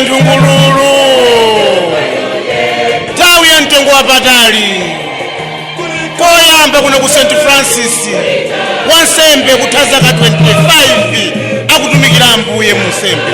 Nthungululu, nthawi ya mtengo wapatali, koyamba kuno ku St Francis, wansembe kutha zaka 25 akutumikira Ambuye mu nsembe.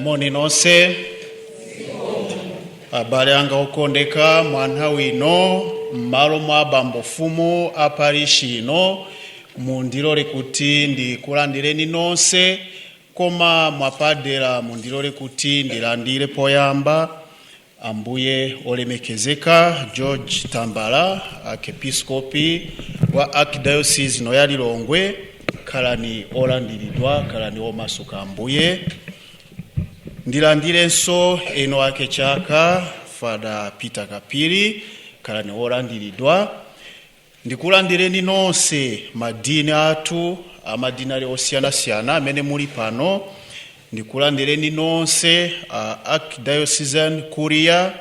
Moni nonse, abale anga okondeka. Mwa nthawi ino, m'malo mwa bambo fumu a parishi ino, mundilole kuti ndikulandireni nonse, koma mwapadera mundilole kuti ndilandire poyamba ambuye olemekezeka George Tambala, archiepiscopi wa Archdiocese ino ya Lilongwe. Khalani olandiridwa, khalani omasuka ambuye. Ndilandirenso eno ake chaka Fada Peter Kapiri, khalani olandiridwa. Ndikulandireni nonse madini athu amadinari osiyanasiyana amene muli pano. Ndikulandireni nonse a Archdiocesan Curia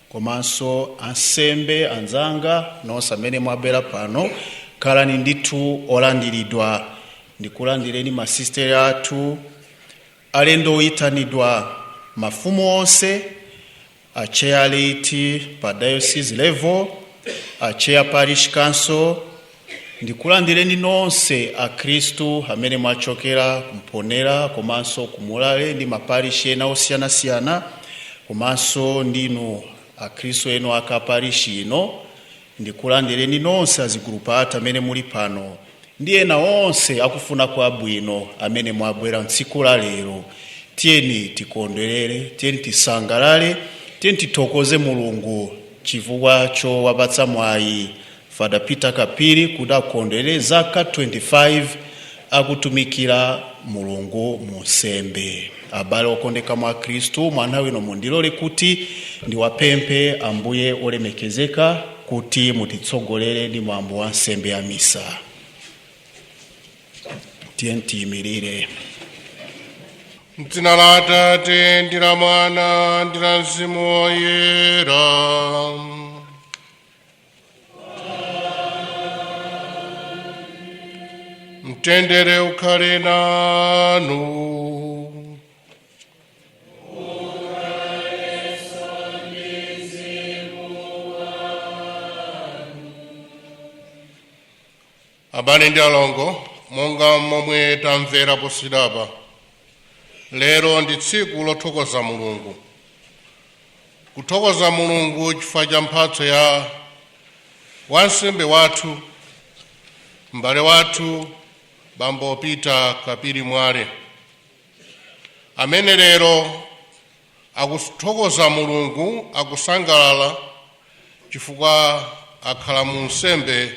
komanso ansembe anzanga nonse amene mwabwera pano, khalani ndithu olandiridwa. Ndikulandireni masisiteri athu, alendo oyitanidwa, mafumu onse, a chair laity pa diocese level, a chair parish council. Ndikulandireni nonse akhristu amene mwachokera kumponera komanso kumulale ndi maparishi ena osiyanasiyana, komanso ndinu akhristu enu aka parishi ino. Ndikulandireni nonse azigulupu athu amene muli pano ndi ena onse akufuna kwabwino amene mwabwera mtsiku la lero. Tiyeni tikondwerere, tiyeni tisangalale, tiyeni tithokoze Mulungu chifukwa chowapatsa mwayi Father Peter Kapiri kuti akondwerere zaka 25 akutumikira Mulungu mu nsembe. Abale okondeka mwa Khristu, mwa wino mundilole kuti ndiwapemphe Ambuye olemekezeka kuti mutitsogolere ndi mwambo wa nsembe ya misa. Tiyeni tiyimirire. Mdzina la Atate ndi la Mwana ndi la Mzimu Woyera. Mtendere ukhale nanu. Abale ndi alongo, monga momwe tamvera posidapa, lero ndi tsiku lothokoza Mulungu. Kuthokoza Mulungu chifukwa cha mphatso ya wansembe wathu, m'bale wathu Bambo Peter Kapiri Mwale, amene lero akuthokoza Mulungu, akusangalala chifukwa akhala mu nsembe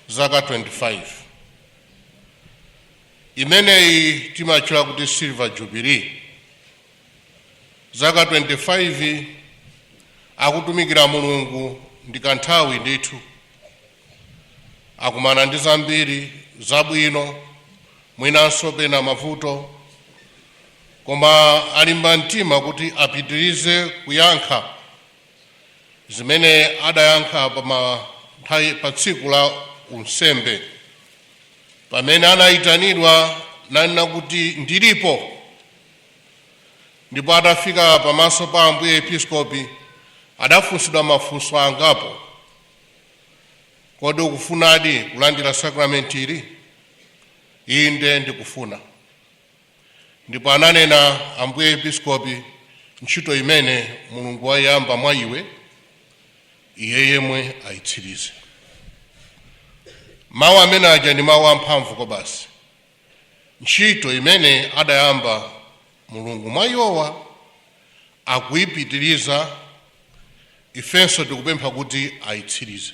zaka 25. Imeneyi timatchula kuti Silver Jubilee. Zaka 25 akutumikira Mulungu ndi kanthawi ndithu. Akumana ndi zambiri zabwino, mwinanso pena mavuto, koma alimba mtima kuti apitirize kuyankha zimene adayankha pa tsiku la unsembe pamene anayitanidwa nanena kuti ndilipo. Ndipo atafika pamaso pa Ambuye Episkopi adafunsidwa mafunso angapo: kodi ukufunadi kulandira sakramenti ili? Inde, ndikufuna. Ndipo ananena Ambuye Episkopi, ntchito imene Mulungu wayamba mwa iwe, iye yemwe ayitsirize. Mawu amene aja ndi mawu amphamvu kobasi. Ntchito imene adayamba Mulungu mwa iwowa akuyipitiriza, ifenso tikupempha kuti ayitsirize,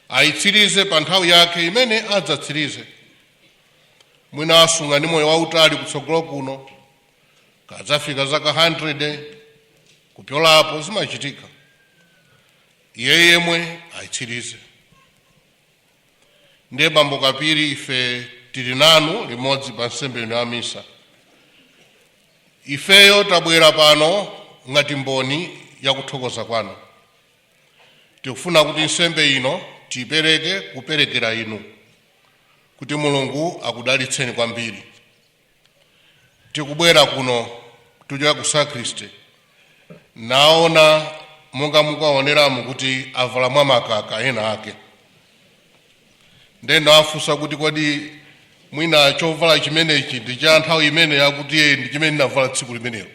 ayitsirize pa nthawi yake imene adzatsirize. Mwina asunga ndi moyo wautali kutsogolo kuno, kadzafika zaka 100 kupyolapo, zimachitika. Iye yemwe ayitsirize. Ndiye Bambo Kapiri, ife tili nanu limodzi pa nsembe ino ya misa. Ifeyo tabwera pano ngati mboni yakuthokoza kwanu. Tikufuna kuti nsembe ino tiyipereke kuperekera inu, kuti Mulungu akudalitseni kwambiri. Tikubwera kuno tuchoka ku sakriste, naona monga mukaoneramu kuti avala mwa makaka ena ake. Ndeno afunsa kuti kodi mwina chovala chimenechi ndi cha nthawi imene yakuti iye ndi chimene ndinavala tsiku limenelo.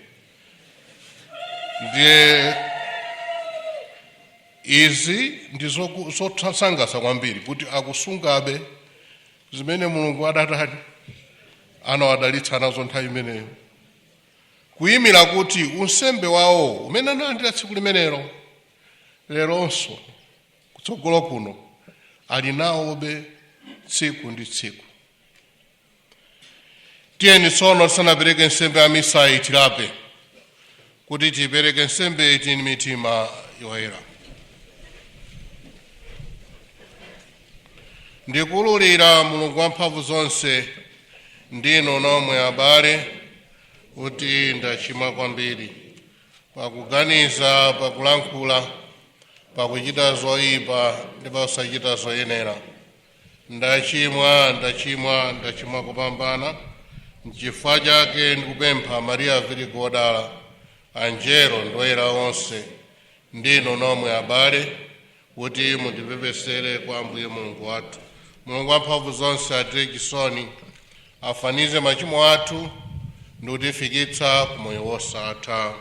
Ndiye izi ndi zosangalatsa kwambiri kuti akusungabe zimene Mulungu adatani anawadalitsa nazo nthawi imeneyo, kuyimira kuti unsembe wawo umene analandira tsiku limenelo leronso kutsogolo kuno ali nawobe tsiku ndi tsiku. Tiyeni tsono tisanapereke nsembe ya misayi tilape kuti tipereke nsembe iti ndi mitima yoyera. Ndikululira Mulungu wamphamvu zonse ndinu nomwe abale kuti ndachimwa kwambiri pakuganiza, pakulankhula, pakuchita zoyipa ndi pakusachita zoyenera. Ndachimwa, ndachimwa, ndachimwa kupambana. Nchifukwa chake ndikupempha Maria Virigo wodala, anjelo ndi oyera onse, ndinu nomwe abale kuti mutipepesere kwa Ambuye Mulungu wathu. Mulungu wamphamvu zonse atire chisoni, afanize machimo athu ndi kutifikitsa ku moyo wosatha.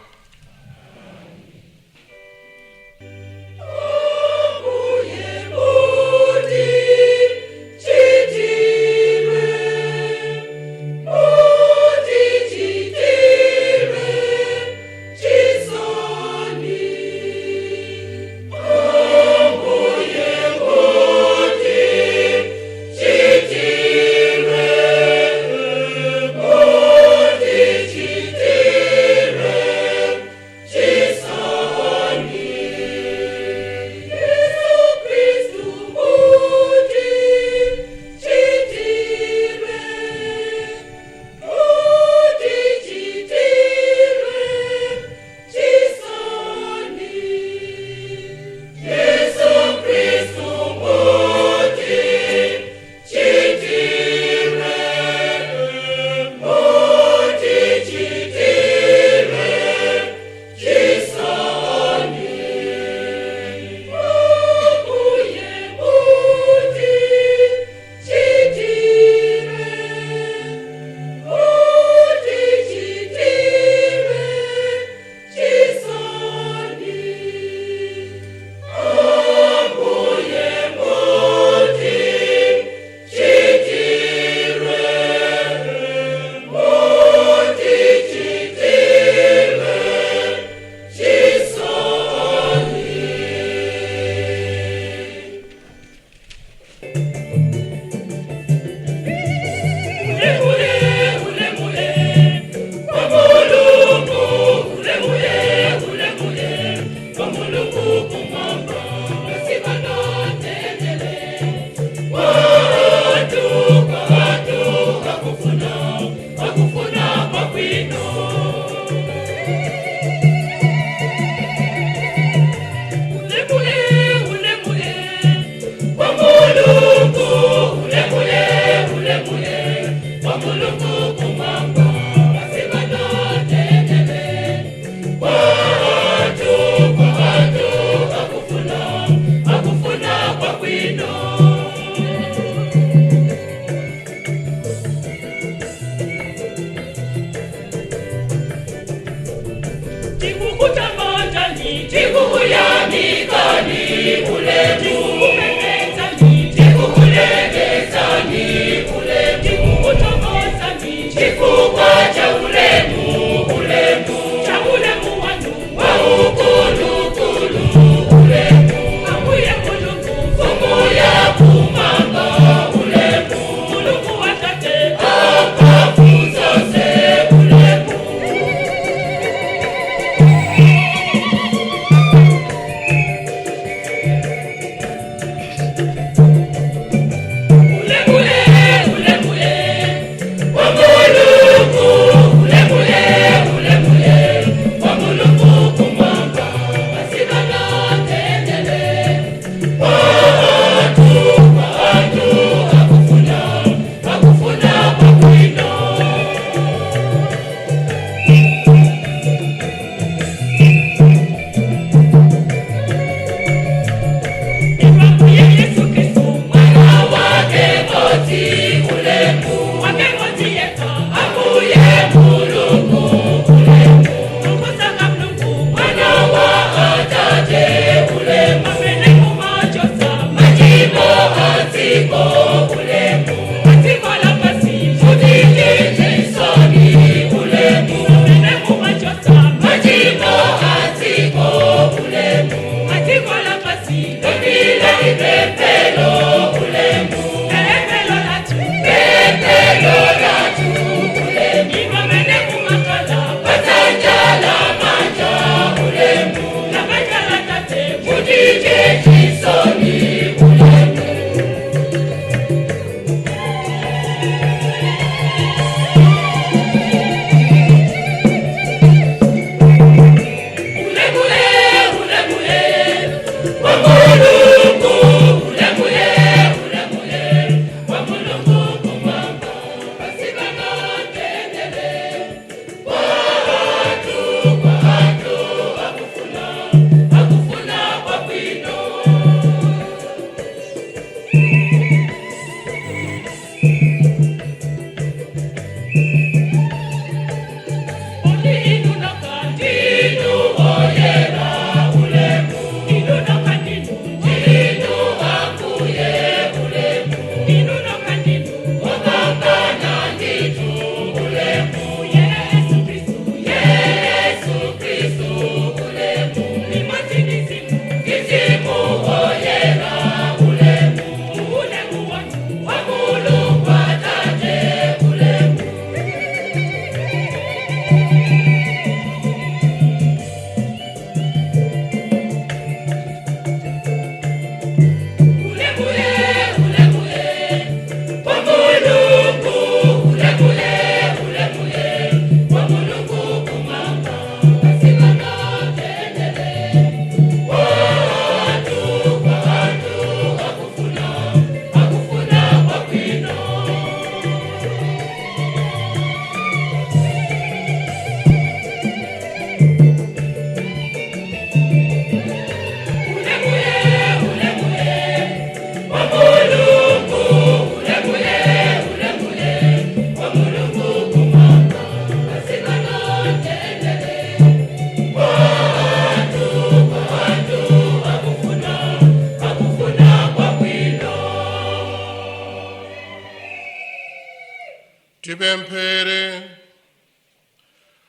Tipemphere.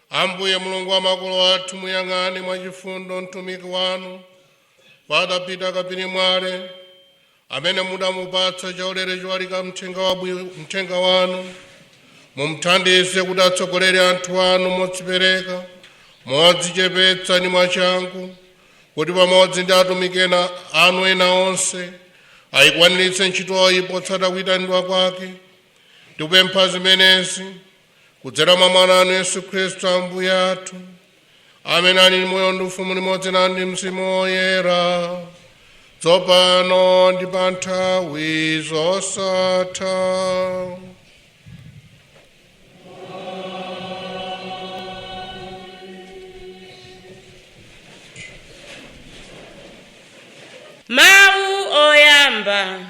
Ambuye Mulungu wa makolo athu, muyang'ane mwachifundo mtumiki wanu Father Peter Kapiri Mwale, amene mudamupatsa chaulere chowalika mthenga wanu. Mumuthandize kuti atsogolere anthu anu modzipereka, modzichepetsa ndi mwachangu, kuti pamodzi ndi atumiki anu ena onse ayikwaniritse ntchitoyi potsata kuyitanidwa kwake. Tikupempha zimenezi kudzera mwa Mwana wanu Yesu Khristu Ambuye athu, amene ali ndi moyo ndi ufumu limodzi nanu ndi Mzimu Woyera, tsopano ndi pa nthawi zosatha. Woyamba,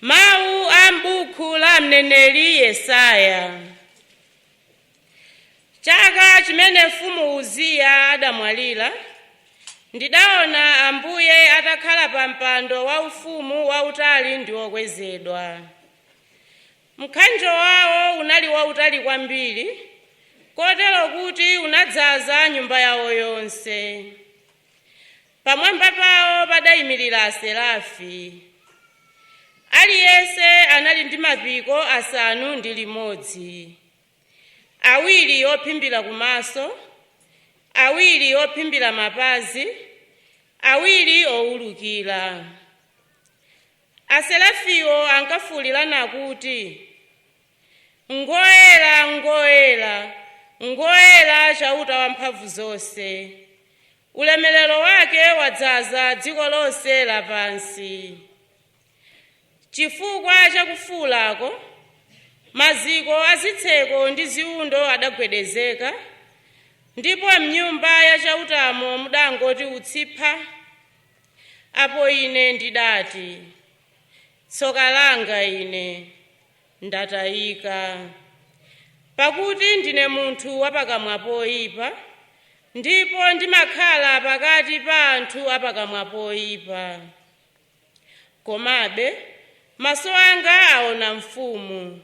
mawu a m'buku la mneneri Yesaya. Chaka chimene mfumu Uziya adamwalira, ndidaona Ambuye atakhala pa mpando waufumu wautali ndi wokwezedwa. Mkhanjo wawo unali wautali kwambiri, kotero kuti unadzaza nyumba yawo yonse. Pamwamba pawo padayimirira aserafi. Aliyense anali ndi mapiko 6, 2 ophimbira kumaso, 2 ophimbira mapazi, 2 owulukira. Aserafiwo ankafuwulirana kuti, "Ngoyera, ngoyera, ngoyera Chauta wamphamvu zonse! Ulemerero wake wadzaza dziko lonse lapansi." Chifukwa chakufuwulako, maziko a zitseko ndi ziwundo adagwedezeka, ndipo mnyumba ya Chautamo mudangoti utsipha. Apo ine ndidati, "Tsoka langa ine, ndatayika, pakuti ndine munthu wapakamwa poyipa, ndipo ndimakhala pakati pa anthu apakamwa poyipa. Komabe maso anga aona mfumu,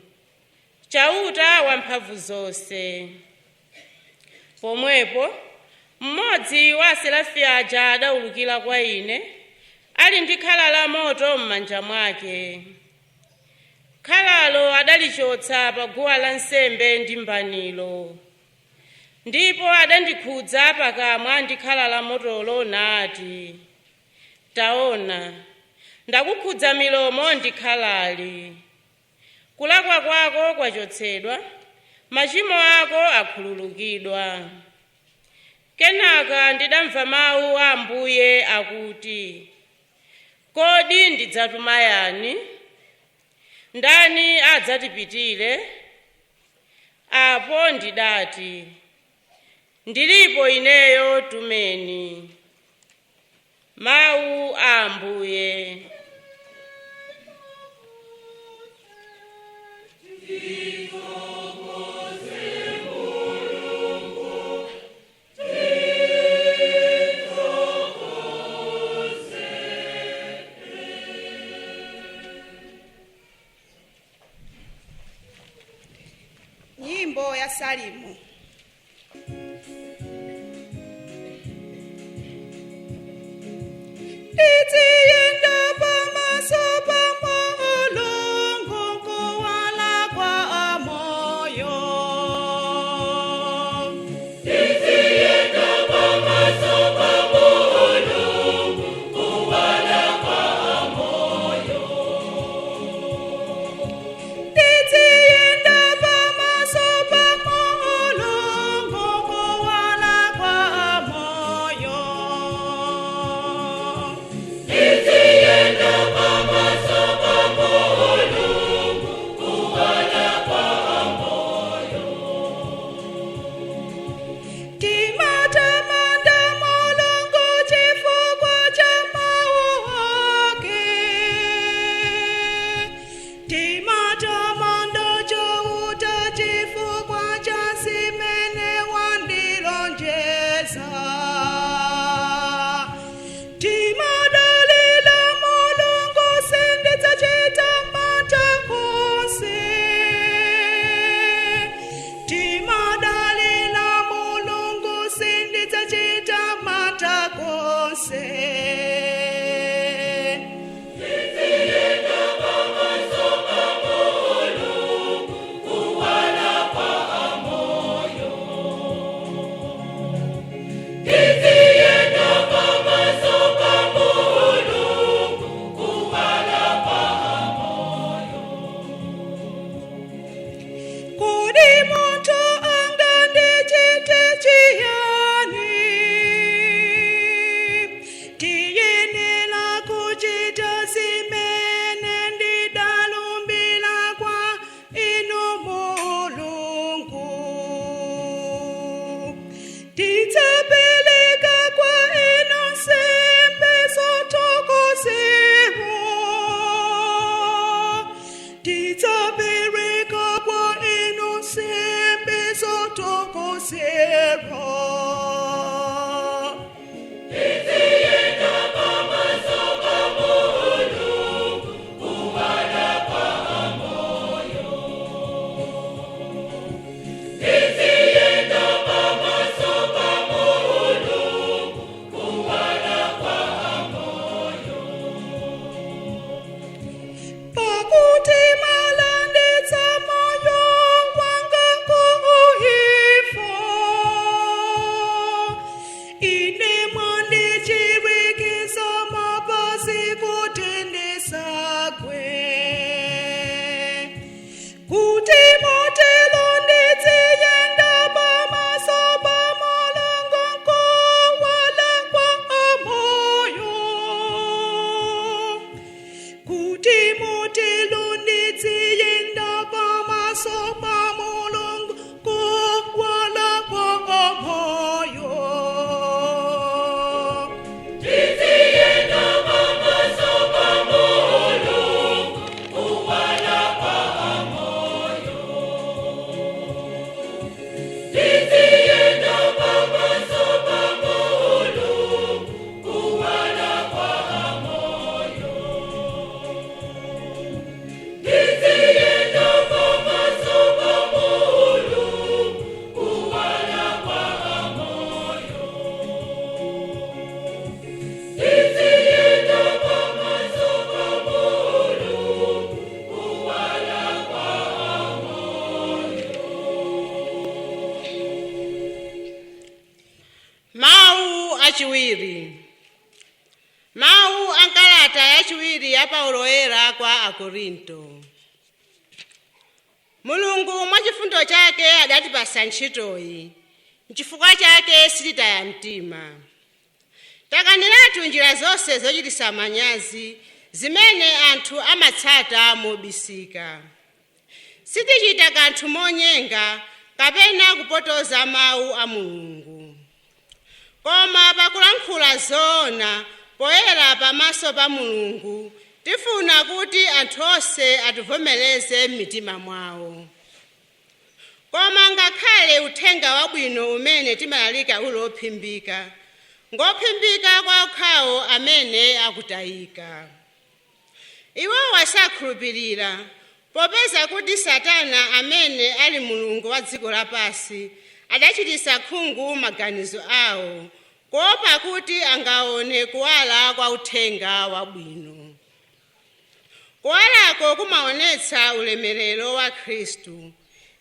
Chauta wamphamvu zonse." Pomwepo mmodzi wa aserafi aja adawulukira kwa ine, ali ndi khala la moto m'manja mwake. Khalalo adalichotsa pa guwa lansembe ndi mbaniro, ndipo adandikhudza pakamwa ndi khala la motolo nati, "Taona, ndakukhudza milomo ndi khalali. Kulakwa kwako kwachotsedwa, machimo ako akhululukidwa." Kenaka ndidamva mawu a Ambuye akuti, "Kodi ndidzatuma yani? Ndani adzatipitire?" Apo ndidati, "Ndilipo ineyo, tumeni." Mawu a Ambuye. Nyimbo ya Salimu. Titsiyenda pamaso pa Mulungu kuwala kwa moyo. Titsiyenda pamaso pa Mulungu kuwala kwa moyo. Wachiwiri. Mawu a nkalata yachiwiri ya Paulo Woyera kwa Akorinto. Mulungu mwa chifundo chake adatipasa ntchitoyi, nchifukwa chake sititaya mtima. Takaniratu njira zonse zochititsa manyazi zimene anthu amatsata mobisika. Sitichita kanthu monyenga kapena kupotoza mawu a Mulungu, koma pakulankhula zoona poyera pamaso pa Mulungu, tifuna kuti anthu onse ativomereze m'mitima mwawo. Koma ngakhale uthenga wabwino umene timalalika uli wophimbika, ngophimbika kwa okhawo amene akutayika. Iwowa sakhulupirira, popeza kuti Satana amene ali mulungu wa dziko lapansi adachititsa khungu maganizo awo, kuopa kuti angaone kuwala kwa uthenga wabwino. Kuwalako kumaonetsa ulemerero wa Khristu,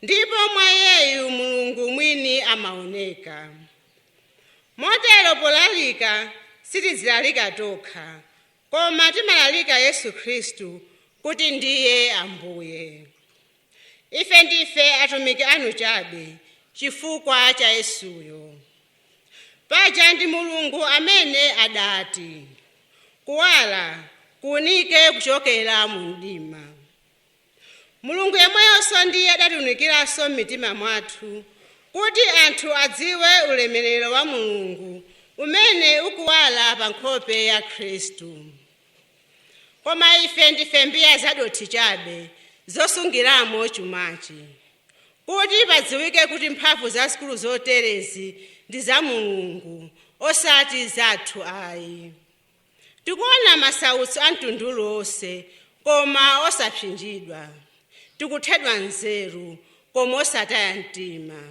ndipo mwa iyeyu Mulungu mwini amaoneka. Motero polalika sitidzilalika tokha, koma timalalika Yesu Khristu kuti ndiye Ambuye. Ife ndife atumiki anu chabe chifukwa cha Yesuyo. Paja ndi Mulungu amene adati, "Kuwala kuwunike kuchokera mu mdima." Mulungu yemweyonso ndiye adatiwunikiranso m'mitima mwathu kuti anthu adziwe ulemerero wa Mulungu umene ukuwala pa nkhope ya Khristu. Koma ife ndife mbiya zadothi chabe zosungiramo chumachi, kuti padziwike kuti mphamvu zazikulu zoterezi ndi za Mulungu, osati zathu ayi. Tikuona masautso a mtundu uliwonse, koma osapsinjidwa; tikuthedwa nzeru, koma osataya mtima;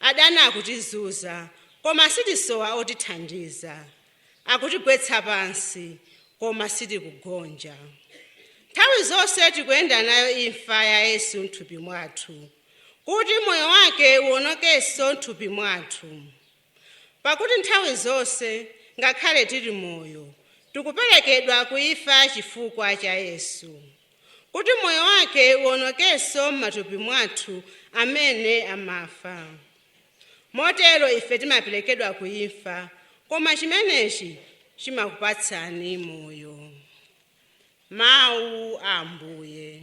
adani akutizunza, koma sitisowa otithandiza; akutigwetsa pansi, koma sitikugonja. Nthawi zonse tikuyenda nayo imfa ya Yesu mthupi mwathu, kuti moyo wake uonekenso mthupi mwathu. Pakuti nthawi zonse, ngakhale tili moyo, tikuperekedwa kuimfa chifukwa cha Yesu, kuti moyo wake uonekenso m'matupi mwathu amene amafa. Motero ife timaperekedwa kuimfa, koma chimenechi chimakupatsani moyo. Mawu a Ambuye.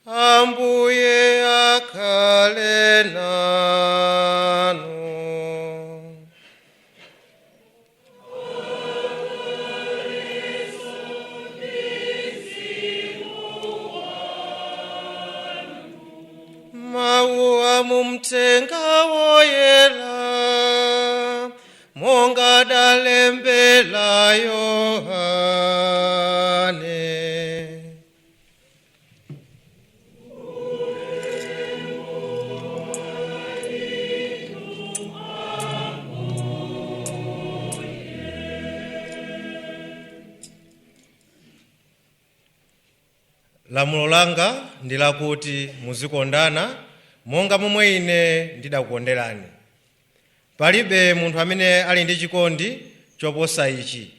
Ambuye akhale nanu. Mawu a mumthenga woyera monga dalembela Yohane. Lamulo langa ndi lakuti muzikondana monga momwe ine ndidakukonderani. Palibe munthu amene ali ndi chikondi choposa ichi,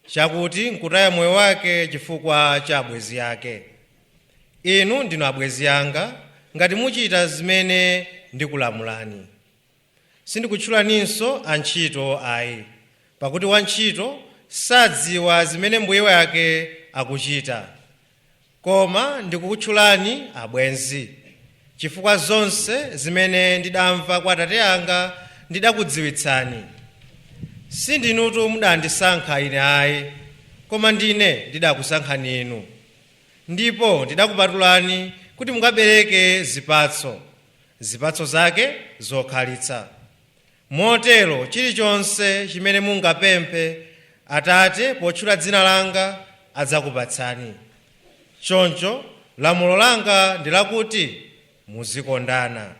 chakuti nkutaya moyo wake chifukwa cha abwenzi ake. Inu ndinu abwenzi anga ngati muchita zimene ndikulamulani. Sindikutchulaninso antchito ayi, pakuti wantchito sadziwa zimene mbuye wake akuchita. Koma ndikukutchulani abwenzi, chifukwa zonse zimene ndidamva kwa Atate anga ndidakudziwitsani. Sindinutu mudandisankha ine ayi, koma ndine ndidakusankhani inu, ndipo ndidakupatulani kuti mukabereke zipatso, zipatso zake zokhalitsa. Motero chilichonse chimene mungapemphe Atate potchula dzina langa adzakupatsani. Choncho lamulo langa ndi lakuti muzikondana.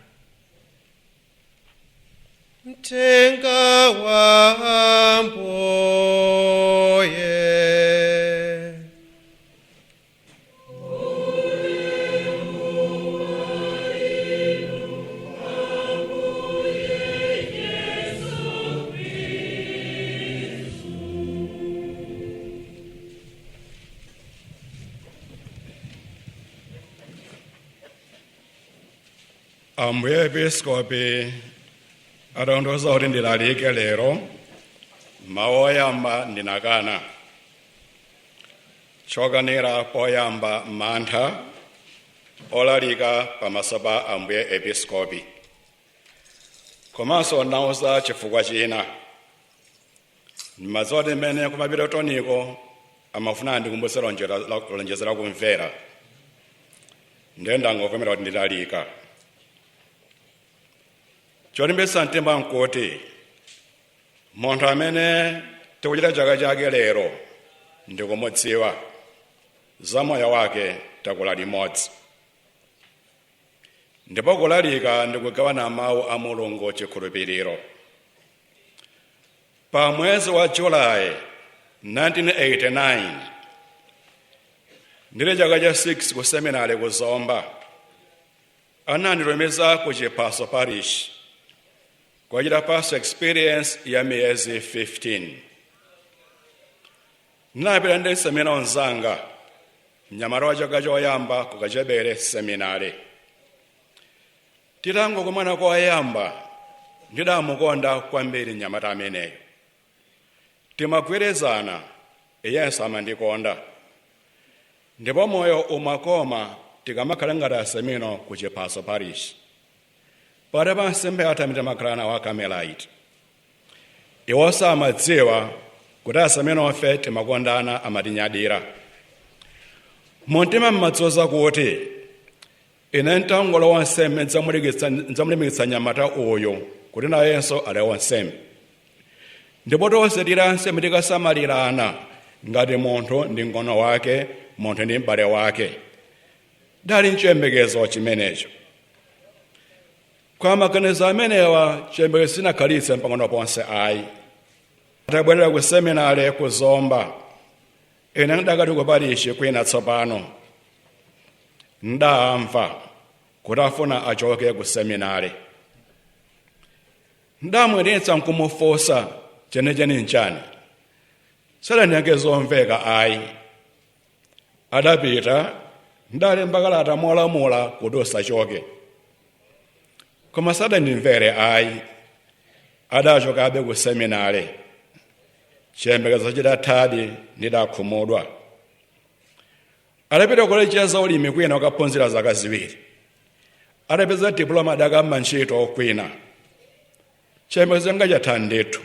Mthenga wa Ambuye. Ambuye Episkopi atandiuza kuti ndilalike lero, mawu oyamba ndinakana. Chokanira poyamba mantha olalika pamaso pa Ambuye Episkopi, komanso nauza chifukwa china. Ndimadziwa kuti mmene kumapita toniko amafuna ndikumbutse lonjezo la kumvera, ndiye ndangovomera kuti ndilalika. Cholimbitsa mtima nkuti munthu amene tikuchita chaka chake lero ndikumudziwa, za moyo wake takula limodzi, ndipo kulalika ndikugawana mawu a Mulungu chikhulupiriro. Pa mwezi wa Julayi 1989, ndili chaka cha 6 ku seminari ku Zomba, ananditumiza ku Chiphaso Parish kuchita pastoral experience ya miyezi 15. Ndinapita ndi semina onzanga, mnyamata wa chaka choyamba ku Kachebere Seminari. Titangokumana koyamba, ndidamukonda kwambiri mnyamata ameneyo. Timagwirizana, iyenso amandikonda, ndipo moyo umakoma tikamakhala ngati asemino ku Chiphaso Parish. Pali pa nsembe athu amene timakhala nawo a Carmelite, iwo samadziwa kuti asemino ofe timakondana, amatinyadira. Mumtima mmadzoza kuti ine mtangolo wa nsembe ndidzamulimbikitsa nyamata uyu kuti nayenso alowe wansembe, ndipo tonse tili ansembe tikasamalirana ngati munthu ndi ngono wake, munthu ndi m'bale wake. Dali nchiyembekezo chimenecho. Kwa maganizo amenewa, chiyembekezo sinakhalitse mpang'ono ponse ayi. Atabwerera ku seminari ku Zomba, ine ndakati ku parishi kwina tsopano, ndamva kuti afuna achoke ku seminari. Ndamweretsa nkumufunsa chenicheni nchani, sadandiyankhe zomveka ayi. Adapita, ndalemba kalata molamula kuti usachoke, koma sadandimvere ayi. Adachokabe ku seminari. Chiyembekezo chidathadi, ndidakhumudwa. Adapita koleji ya zaulimi kwina kukaphunzira zaka 2. Adapeza diploma, adakamba ntchito kwina. Chiyembekezo changa chatha ndithu.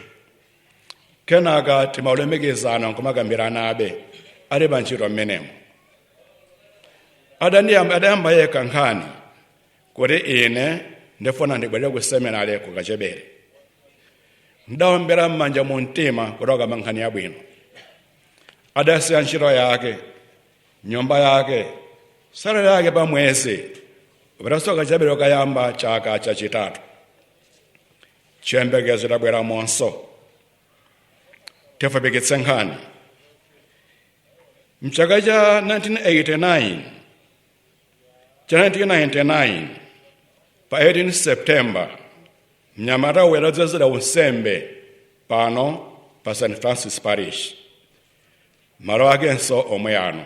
Kenaka timaulembekezana nkumakambiranabe ali pa ntchito mmenemo. Adayamba yekha nkhani kuti ine ndifuna ndibwerere ku seminari ku Kachebere. Ndaombera m'manja mu mtima kuti akamba nkhani yabwino. Adasiya ntchito yake, nyumba yake, salary yake pa mwezi, upitanso Kachebere kayamba chaka chachitatu. Chiyembekezo tabweramonso. Tifupikitse nkhani. Mchaka cha 1989 Cha 1999 pa 18 September, mnyamata uyu adadzozedwa unsembe pano pa St Francis Parish, malo akenso omwe ano.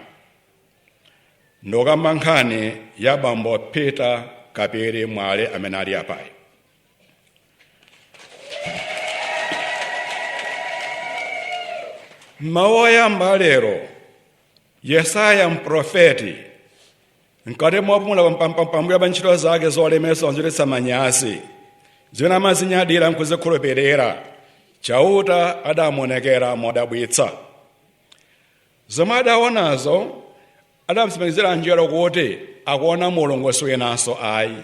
Ndokamba nkhani ya bambo Peter Kapiri Mwale amene ali apayi. Mawu oyamba lero, Yesaya mprofeti mkati mopumula pambuyo pa ntchito zake zolemetsa zochititsa manyazi zimene amazinyadira nkuzikhulupirira, Chauta adamuonekera modabwitsa. Zomwe adaonazo adamtsimikizira njero kuti akuona Mulungu siwinanso ayi,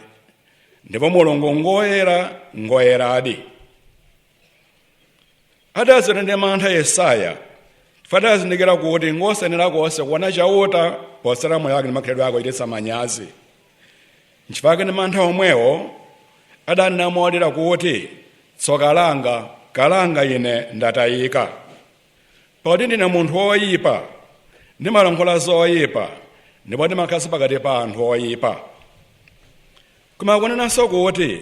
ndipo Mulungu ngoyera, ngoyeradi. Adazira ndi mantha Yesaya, adazindikira kuti ngosenera konse kuona Chauta posera moyo wake ndi makhalidwe ake ochititsa manyazi. Nchifukwa ndi mantha omwewo adanamolera kuti, tsoka langa, kalanga ine ndatayika, pakuti ndine munthu woyipa, ndimalankhula zoyipa, ndipo ndimakhala pakati pa anthu oyipa. Koma akunenanso kuti,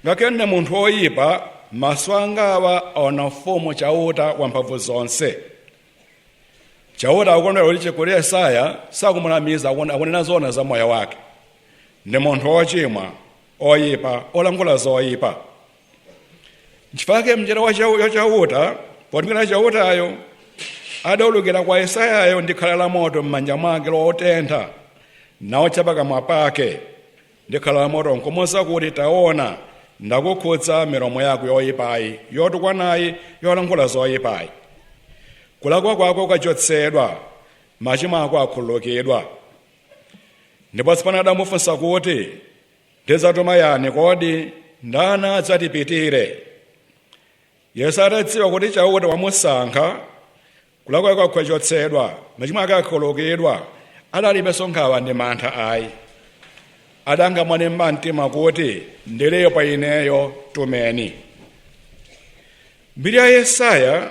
ngakhale ndine munthu woyipa, maso angawa aona mfumu Chauta wamphamvu zonse. Chauta akukondwera kuti chikuli Yesaya sakumunamiza, akunena zona za moyo wake. Ndi munthu wochimwa, oyipa, olankhula zoyipa. Nchifukwa mnjira wa Chauta potumikira Chautayo adawulukira kwa Yesayayo ndi khala la moto m'manja mwake lotentha, nawotcha pakamwa pake ndi khala la moto nkumuwuza kuti, taona, ndakukhudza milomo yako yoyipayi, yotukwanayi, yolankhula zoyipayi. Kulakwa kwako kwachotsedwa, machimo ako akhululukidwa. Ndipo tsopano adamufunsa kuti, ndidzatuma yani kodi? Ndani adzatipitire? Yesu atadziwa kuti Chauta wamusankha, kulakwa kwake kwachotsedwa, machimo ake akhululukidwa, adalibenso nkhawa ndi mantha ayi. Adangamwanemba mtima kuti, ndilipo ineyo, tumeni. Mbiri ya Yesaya,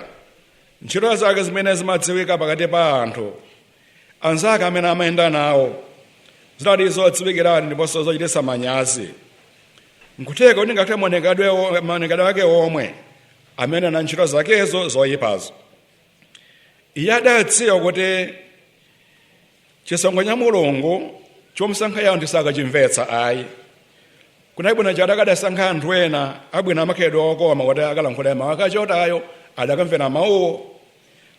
ntchito zake zimene zimadziwika pakati pa anthu anzake amene amayenda nawo, zinali zodziwikirani ndiponso zochititsa manyazi. Nkutheka kuti ngakhale maonekedwe ake omwe amene na ntchito zakezo zoyipazo. Iye adadziwa kuti chisankho cha Mulungu chomusankha yawo ndisakachimvetsa ayi. Kunali bwino chati akadasankha anthu ena abwino amakhalidwe okoma kuti akalankhula mawu akachotayo adakamvera mawuwo.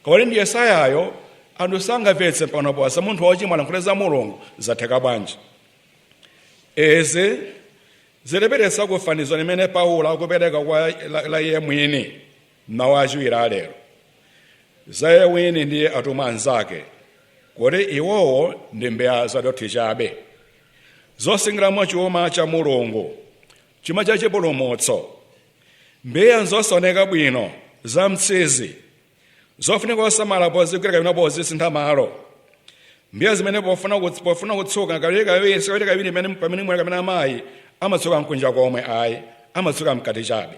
Kodi ndi Yesayayo anthu sangamvetse pano posa munthu wochimwa alankhule za Mulungu zatheka bwanji? Izi zileperetsa kufanizo limene Paulo akupereka kwa la iye mwini mawu achiwiri alero za iye mwini ndi atumwi anzake, kuti iwowo ndi mbeya zadothi chabe zosungiramo chuma cha Mulungu, chuma cha chipulumutso. Mbeya nzosaoneka bwino, za mtsizi, zofunika osamala pozigwira kapena pozisintha malo. Mbeya zimene pofuna kutsuka kawirikawiri pamene mwera kapena amayi amatsuka mkunja komwe ayi, amatsuka mkati chabe.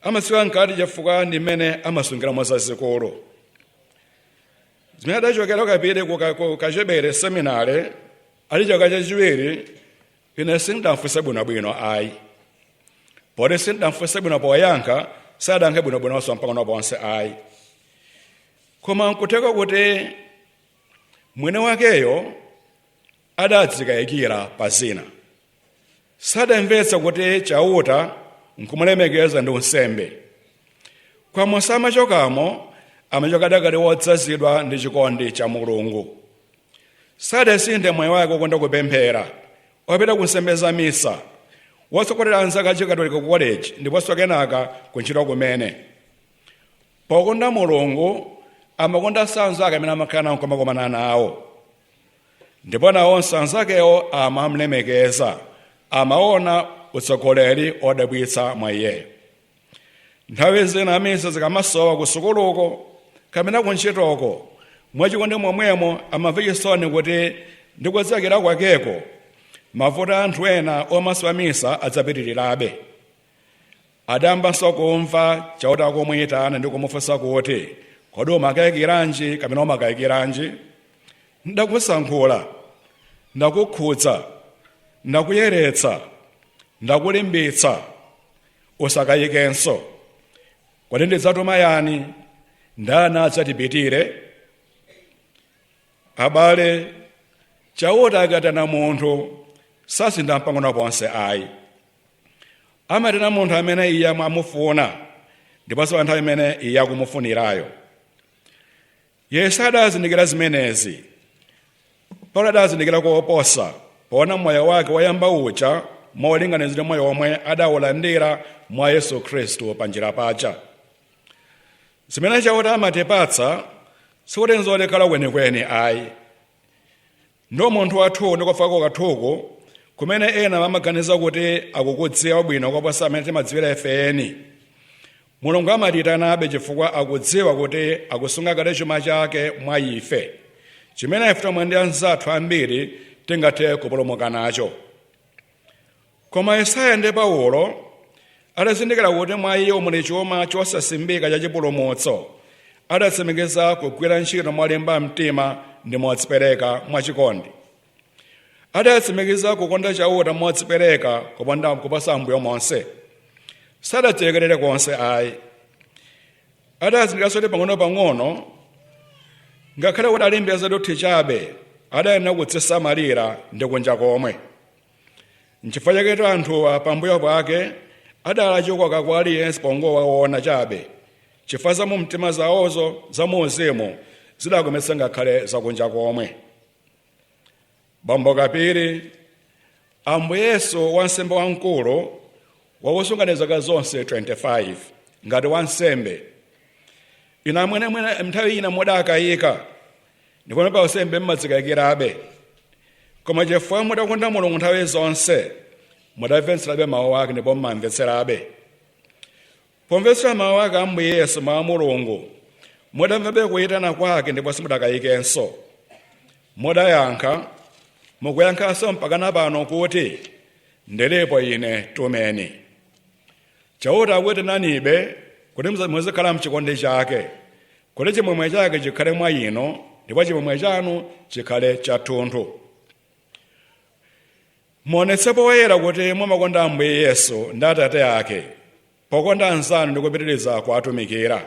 Amatsuka mkati chifukwa ndi mmene amasungiramo zazikulu. Zimene adachokera kapiri ku Kachebere seminare ali chaka chachiwiri, ine sindamfunse bwinobwino ayi. Poti sindamfunse bwino poyankha, sadayankhe bwinobwinonso mpang'ono ponse ayi. Koma nkutheka kuti mwini wakeyo adadzikayikira pa zina. Sadamvetsa kuti Chauta nkumulemekeza ndi unsembe. Kwamo samachokamo, amachoka adakali wodzazidwa ndi chikondi cha Mulungu. Sadasinthe moyo wake wokonda kupemphera, wopita ku nsembe za misa, wotsogolera anzake achikatolika ku college ndiponso kenaka ku ntchito kumene. Pokonda Mulungu, amakonda anzake amene amakhala nawo nkumakomana nawo. Ndipo nawonso anzakewo amamlemekeza, amaona utsogoleri odabwitsa mwa iyeyo. Nthawi zina misa zikamasowa ku sukuluko kapena ku ntchitoko, mwachikondi momwemo amamva chisoni kuti ndikudzakira kwakeko mavuto anthu ena omasowa misa adzapitirirabe. Adambanso kumva Chauta akumuyitana ndi kumufunsa kuti, kodi umakayikiranji kapena umakayikiranji? Ndakusankhula, Ndakukhudza, ndakuyeretsa, ndakulimbitsa, usakayikenso. Kodi ndidzatuma yani? Ndani adzatipitire? Abale, Chauta akatana munthu sasintha mpang'ono ponse ayi. Amatena munthu amene iye amufuna ndiponso anthu amene iye akumufunirayo. Yesu adazindikira zimenezi. Paulo adazindikira koposa poona moyo wake woyamba uja molinganiza ndi moyo omwe adawulandira mwa Yesu Khristu panjira paja. Zimene Chauta amatipatsa sikuti nzolekhala kwenikweni ayi. Ndo munthu wathu ndikufako kathuku kumene ena amaganiza kuti akukudziwa bwino koposa amene timadziwira ifeni. Mulungu amatiyitanabe chifukwa akudziwa kuti akusunga kale chuma chake mwa ife, chimene ife tomwe ndi anzathu ambiri tingathe kupulumuka nacho. Koma Yesaya ndi Paulo adazindikira kuti mwa iwo muli chuma chosasimbika cha chipulumutso, adatsimikiza kugwira ntchito molimba mtima ndi modzipereka mwachikondi. Adatsimikiza kukonda Chauta modzipereka kuposa ambuyo monse. Sadadzilekerere konse ayi. Adazindikiranso kuti pang'ono-pang'ono, ngakhale kuti ali mbiya zadothi chabe, adayenera kudzisamalira ndi kunja komwe. Nchifukwa chaketu anthuwa pambuyo pake adala chikoka kwa aliyense pongowaona chabe, chifukwa za mu mtima zawozo za muuzimu zidakometsa ngakhale zakunja komwe. Bambo Kapiri, Ambuye Yesu wansembe wamkulu wakusungani zaka zonse 25 ngati wansembe. Inu amwene nthawi ina mudakayika, ndipo pa usembe mmadzikayikirabe. Koma chifukwa mudakonda Mulungu nthawi zonse, mudamvetserabe mawu ake ndipo mmamvetserabe. Pomvetsera mawu ake Ambuye Yesu, mawu a Mulungu, mudamvabe kuyitana kwake ndipo simudakayikenso. Mudayankha, mukuyankhanso mpakana pano kuti, ndilipo ine, tumeni. Chauta akuyitananibe kuti muzikhala mchikondi chake, kuti chimwemwe chake chikhale mwa inu ndipo chimwemwe chanu chikhale chathunthu. Muonetse poyera kuti mumakonda Ambuye Yesu ndi Atate ake, pokonda anzanu ndi kupitiriza kuwatumikira.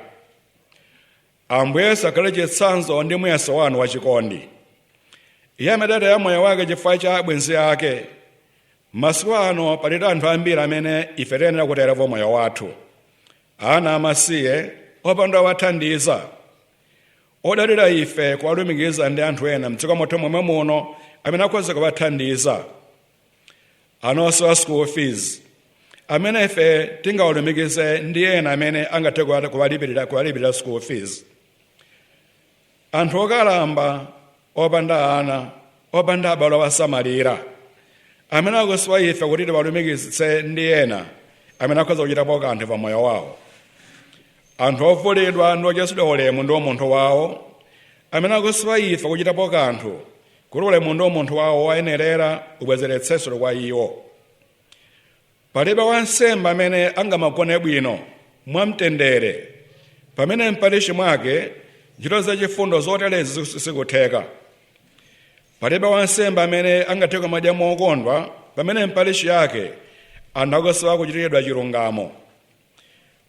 Ambuye Yesu akhale chitsanzo ndi muyeso wanu wachikondi. Iye amataya moyo wake chifukwa cha abwenzi ake. Masiku ano palitu anthu ambiri amene ife tiyenera kutayirapo moyo wathu, ana amasiye opanda owathandiza, odalira ife kuwalumikiza ndi anthu ena mdziko mwathu momwe muno amene akhoza kuwathandiza, anonso a school fees amene ife tingawalumikize ndi ena amene angathe kuwalipirira school fees, anthu okalamba opanda ana, opanda abale owasamalira, amene akusowa ife kuti tiwalumikizitse ndi ena amene akhoza kuchitapo kanthu pa moyo wawo, anthu ovulidwa ndi ochotsedwa ulemu ndi umunthu wawo, amene akusowa ife kuchitapo kanthu kuti ulemu ndi umunthu wawo wayenerera ubwezeretsenso kwa iwo. Palibe wansembe amene angamagone bwino mwamtendere pamene mparishi mwake ntchito zachifundo zoterezi zikutheka. Palibe wansembe amene angathe kumadya mokondwa pamene mparishi yake anthu akusowa kuchitiridwa chilungamo.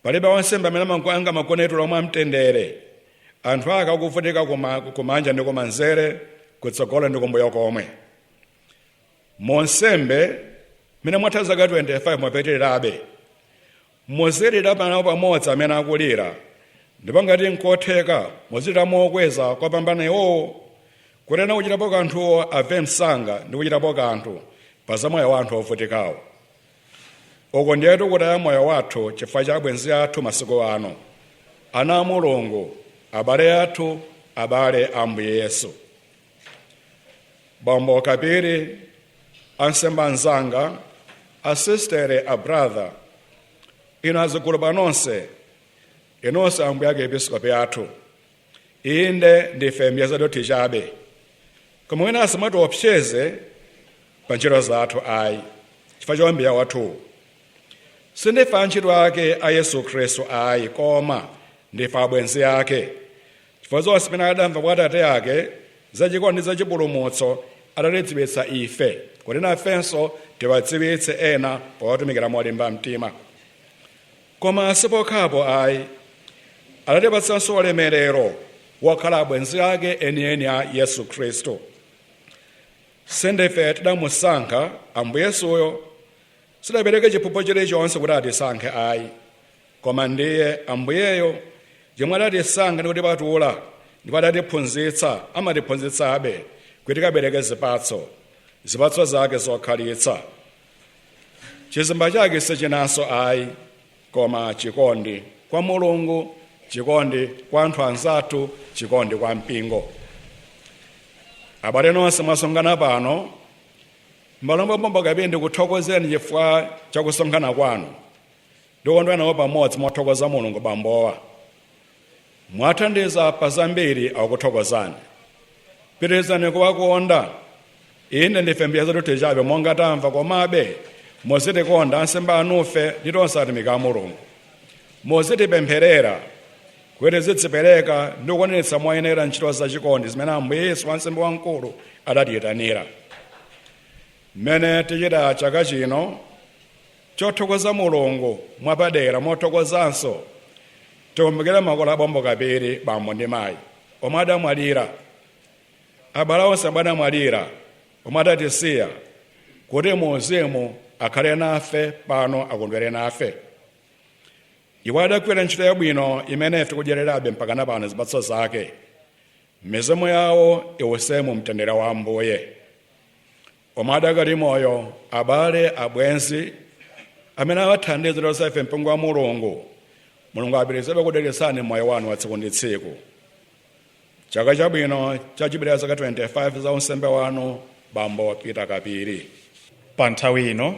Palibe wansembe amene angamagone tulo mwamtendere anthu ake akuvutika kumanja ndi kumanzere, kutsogolo ndi kumbuyo komwe. Monsembe mene mwatha zaka 25 mwapitirirabe, muzilira panawo pamodzi amene akulira, ndipo ngati nkotheka muzilira mokweza kopambana iwowo, kuti ena kuchitapo kanthuwo amve msanga ndi kuchitapo kanthu pa za moyo wa anthu ovutikawo. Uko ndiyetu kutaya moyo wathu chifukwa cha abwenzi athu masiku ano, ana a Mulungu, abale athu, abale a Ambuye Yesu. Bambo Kapiri, ansembe anzanga, asistere, a brother, inu azigulu panonse, inonse Ambuye ake episkopi athu, inde ndife mbiya zadothi chabe, koma wina asamatiopseze pa ntchito zathu ayi, chifukwa cha mbiya wathu. Sindife antchito ake a Yesu Khristu ayi, koma ndife abwenzi ake, chifukwa zonse zimene adamva kwa Atate ake zachikondi ndi zachipulumutso adatidziwitsa ife kuti nafenso tiwadziwitse ena powatumikira molimba mtima. Koma sipokhapo ayi, adatipatsanso ulemerero wokhala abwenzi ake enieni a Yesu Khristu. Sindife tidamusankha Ambuye Yesuyo, sidapereke chiphuphu chilichonse kuti atisankhe ayi, koma ndiye Ambuyeyo yemwe adatisankha ndi kutipatula ndipo adatiphunzitsa, amatiphunzitsabe kuti tikabereke zipatso, zipatso zake zokhalitsa. Chizimba chake sichinanso ayi, koma chikondi kwa Mulungu, chikondi kwa anthu anzathu, chikondi kwa mpingo. Abale nonse mwasonkhana pano, mbalombo Bambo Kapiri, ndikuthokozeni chifukwa cha kusonkhana kwanu. Ndikondwera nawo pamodzi mothokoza Mulungu. Bambowa mwathandiza pa zambiri, akuthokozani. Pitirizani kuwakonda. Ine ndife mbiya zathu chabe monga tamva, komabe muzitikonda ansembe anufe ndi tonse atumiki a Mulungu. Muzitipempherera kuti tizidzipereka ndi kukwaniritsa moyenera ntchito zachikondi zimene Ambuye Yesu wansembe wamkulu adatiyitanira. Mmene tichita chaka chino chothokoza Mulungu mwapadera, mothokozanso tikumbukire makolo a Bambo Kapiri, bambo ndi mayi omwe adamwalira, abale onse omwe adamwalira, omwe adatisiya, kuti muuzimu akhale nafe pano, akondwere nafe. Iwo adagwira ntchito yabwino imene ife tikudyererabe mpakana pano zipatso zake. Mizimu yawo iwuse mu mtendere wa Ambuye. Omwe adakali moyo, abale, abwenzi amene awathandiza lonse ife mpingo wa Mulungu, Mulungu apitirizebe kudalitsani moyo wanu wa tsiku ndi tsiku. Chaka chabwino cha jubilee zaka 25 za unsembe wanu, Bambo Peter Kapiri. Pa nthawi ino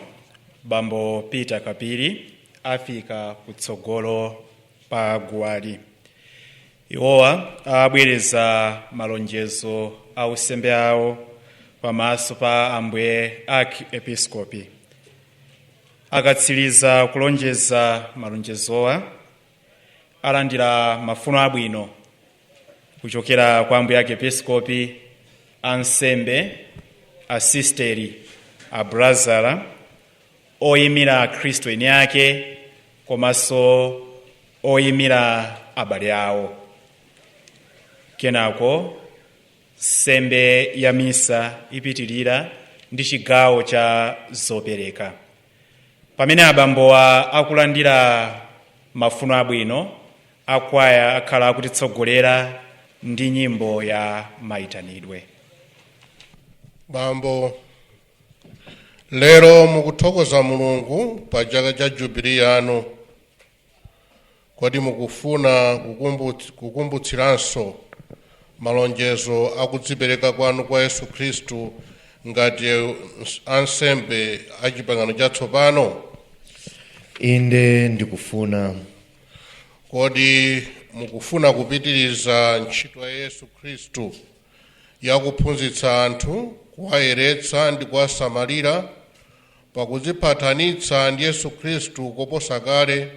Bambo Peter Kapiri afika kutsogolo pa guwali. Iwowa abwereza malonjezo a unsembe awo pamaso pa Ambuye Archiepiscopi. Akatsiriza kulonjeza malonjezowa, alandira mafuno abwino kuchokera kwa Ambuye Archiepiscopi, ansembe, asisteri, abrazara oyimira Khristu eni ake komanso oyimira abale awo. Kenako nsembe ya misa ipitirira ndi chigawo cha zopereka. Pamene abambowa akulandira mafuno abwino, akwaya akhala akutitsogolera ndi nyimbo ya mayitanidwe. Bambo, lero mukuthokoza Mulungu pa chaka cha jubilee yanu. Kodi mukufuna kukumbutsiranso malonjezo akudzipereka kwanu kwa Yesu Khristu ngati ansembe a Chipangano Chatsopano? Inde, ndikufuna. Kodi mukufuna kupitiriza ntchito ya Yesu Khristu yakuphunzitsa anthu, kuwayeretsa ndi kuwasamalira pakudziphathanitsa ndi Yesu Khristu koposa kale,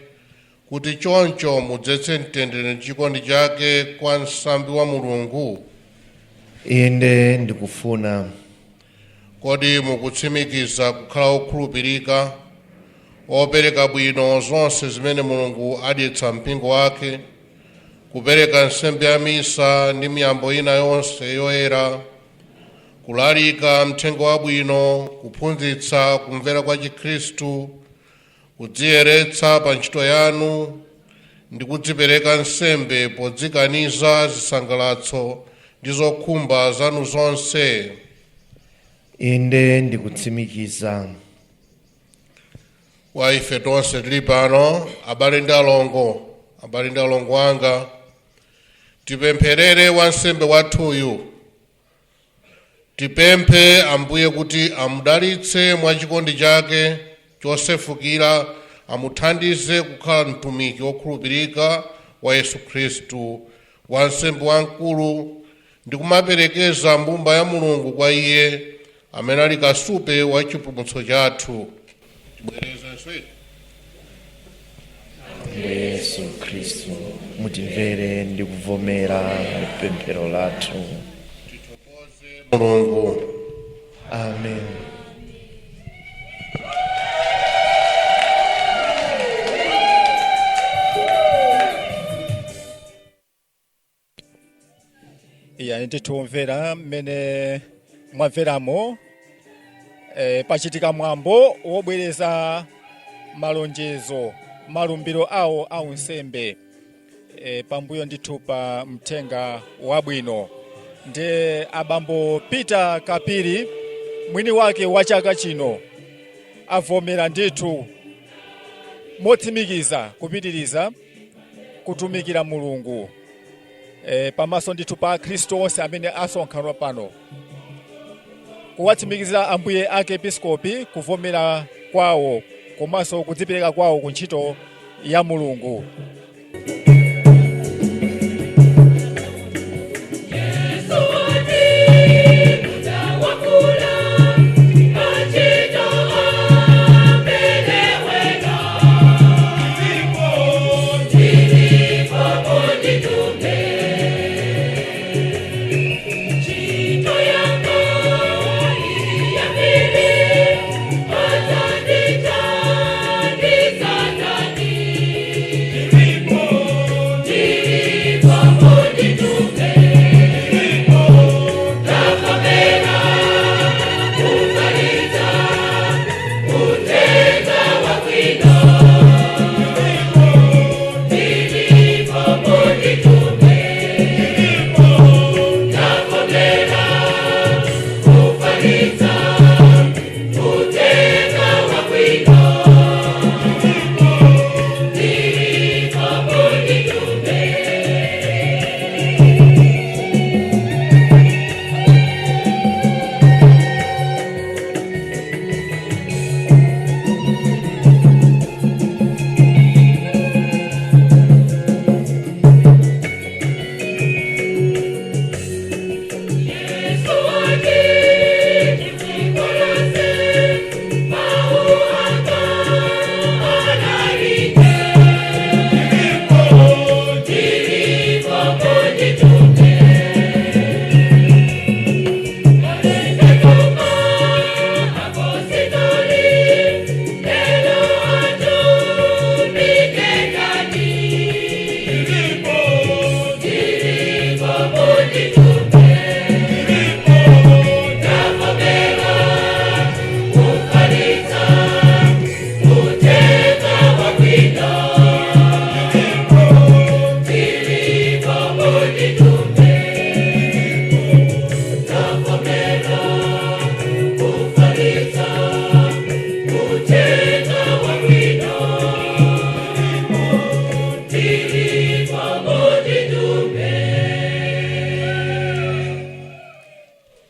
kuti choncho mudzetse mtendere ndi chikondi chake kwa nsambi wa Mulungu? Inde, ndikufuna. Kodi mukutsimikiza kukhala okhulupirika, opereka bwino zonse zimene Mulungu adyetsa mpingo wake, kupereka nsembe ya misa ndi miyambo ina yonse yoyera, kulalika mthenga wabwino, kuphunzitsa kumvera kwa Chikhristu, kudziyeretsa pa ntchito yanu ndi kudzipereka nsembe podzikaniza zisangalatso ndi zokhumba zanu zonse? Inde, ndikutsimikiza. Kwa ife tonse tili pano, abale ndi alongo, abale ndi alongo anga, tipempherere wansembe wathuyu. Tipemphe Ambuye kuti amudalitse mwachikondi chake chosefukira, amuthandize kukhala mtumiki wokhulupirika wa Yesu Khristu, wansembe wamkulu, ndi kumaperekeza mbumba ya Mulungu kwa iye amene ali kasupe wa chipulumutso chathu. Tibwerezenso. Ambuye Yesu Khristu, mutimvere ndi kuvomera pemphero lathu. Mulungu. Amen. Iya, ndithu mmene mwamveramo, pachitika mwambo wobwereza malonjezo, malumbiro awo aunsembe, pambuyo ndithu pa mthenga wabwino. Ndiye abambo Peter Kapiri, mwini wake wa chaka chino, avomera ndithu motsimikiza kupitiriza kutumikira Mulungu, pamaso ndithu pa Akhristu onse amene asonkhana pano, kuwatsimikizira ambuye archiepiscopi kuvomera kwawo komanso kudzipereka kwawo ku ntchito ya Mulungu.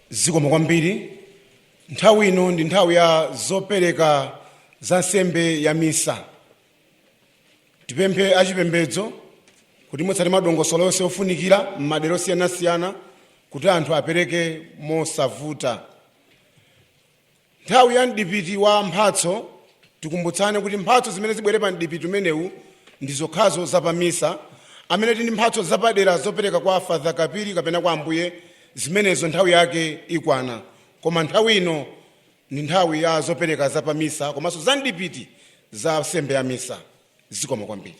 Zikomo kwambiri. Nthawi ino ndi nthawi ya zopereka za nsembe ya misa. Tipemphe achipembedzo kuti mutsate madongosolo onse ofunikira m'madera osiyanasiyana kuti anthu apereke mosavuta. Nthawi ya mdipiti wa mphatso, tikumbutsane kuti mphatso zimene zibwere pa mdipiti umenewu ndi zokhazo zapamisa. Amene tili ndi mphatso zapadera zopereka kwa Father Kapiri kapena kwa ambuye, zimenezo nthawi yake ikwana, koma nthawi ino ndi nthawi ya zopereka zapamisa komanso za mdipiti za nsembe ya misa. Zikomo kwambiri.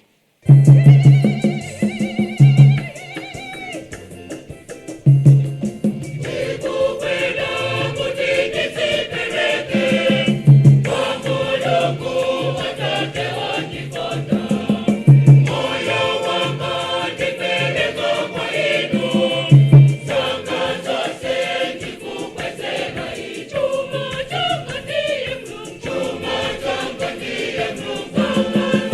Chuma changa ndiye Mulungu.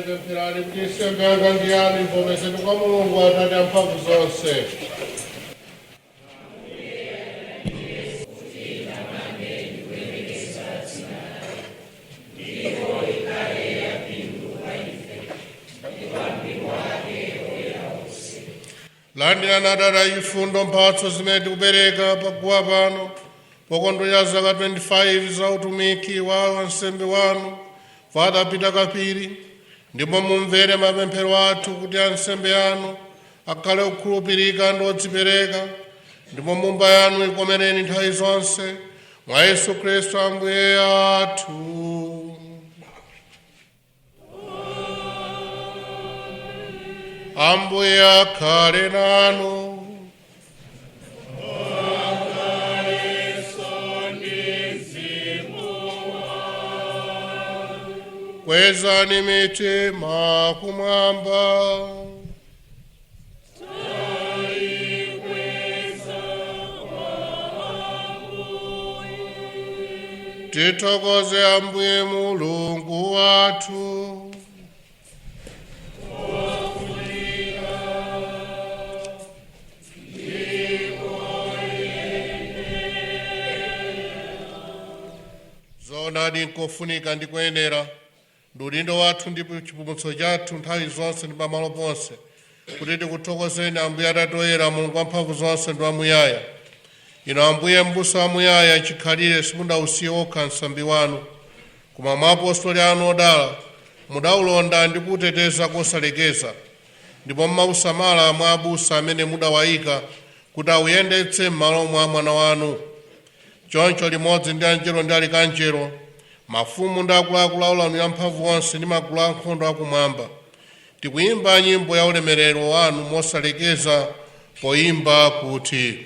Pempherani kuti nsembe yanga ndi yanu ivomerezedwe kwa Mulungu Atate amphamvu zonse. Landirani Atate achifundo mphatso zimene tikupereka paguwa pano pokondwerera zaka 25 za utumiki wa wansembe wanu Father Peter Kapiri, ndipo mumvere mapemphero athu kuti ansembe anu akhale okhulupirika ndi odzipereka, ndipo mbumba yanu ikomereni nthawi zonse mwa Yesu Khristu Ambuye athu. Ambuye akhale nanu. Kwezani mitima kumwamba. Tithokoze Ambuye Mulungu wathu. Zoonadi nkofunika ndi kuyenera ndi udindo wathu ndipo chipulumutso chathu nthawi zonse ndi pamalo ponse kuti tikuthokozeni Ambuye Atate oyera, Mulungu wamphamvu zonse ndi wamuyaya. Inu Ambuye m'busa wamuyaya, chikhalire simudausiye okha msambi wanu, koma mwa apostoli anu odala mudawulonda ndi kuwuteteza kosalekeza, ndipo mmausamala mwa abusa amene mudawayika kuti awuyendetse m'malo mwa mwana wanu. Choncho limodzi ndi anjelo ndi alikanjelo, mafumu ndi akuluakulu aulamuliro amphamvu onse ndi magulu ankhondo akumwamba, tikuyimba nyimbo ya ulemerero wanu mosalekeza poyimba kuti: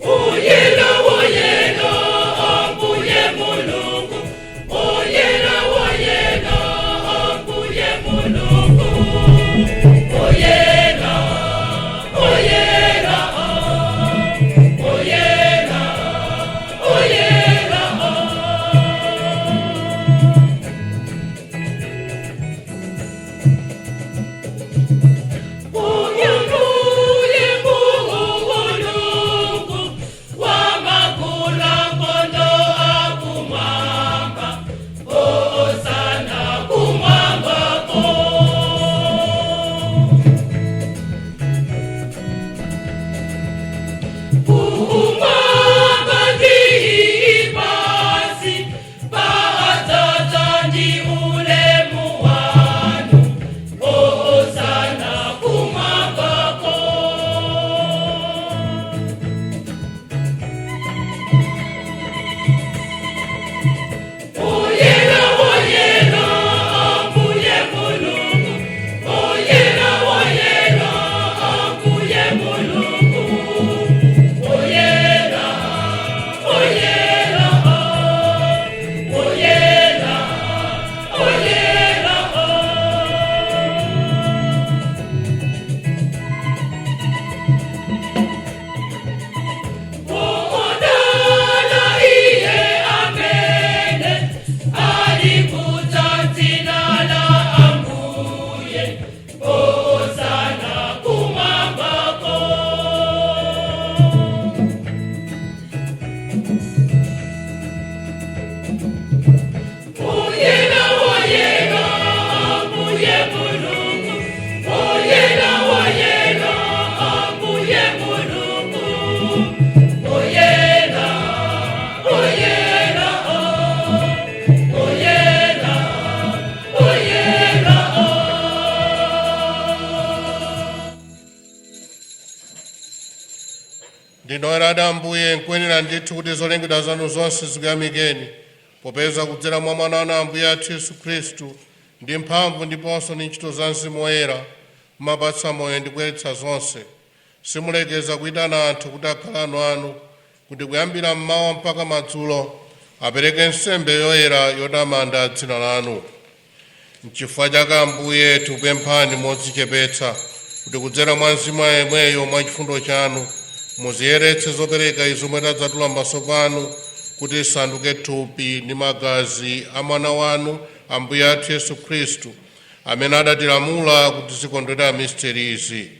Oyera, oyera, Ambuye Mulungu. Oyera, oyera, Ambuye Mulungu. Oyera, oyera, oyera, oyera. Oyera, oyera, Ambuye Mulungu. Oyera, oyera, Ambuye Mulungu. Oyera, oyera, oyera, oyera. Ndinoyeradi Ambuye, nkuyenera ndithu kuti zolengedwa zanu zonse zikuyamikeni, popeza kudzera mwa Mwana wanu Ambuye athu Yesu Khristu, ndi mphamvu ndiponso ndi ntchito za Mzimu Woyera, mumapatsa moyo ndi kuyeretsa zonse. Simulekeza kuyitana anthu kuti akhale anu anu, kuti kuyambira mmawa mpaka madzulo apereke nsembe yoyera yotamanda dzina lanu. Nchifukwa chake Ambuye tikupemphani modzichepetsa kuti kudzera mwa Mzimu yemweyo mwa chifundo chanu muziyeretse zopereka izo mwetadzatula m'maso panu, kuti isanduke thupi ndi magazi a Mwana wanu Ambuye athu Yesu Khristu, amene adatilamula kuti zikondwerera misteri izi.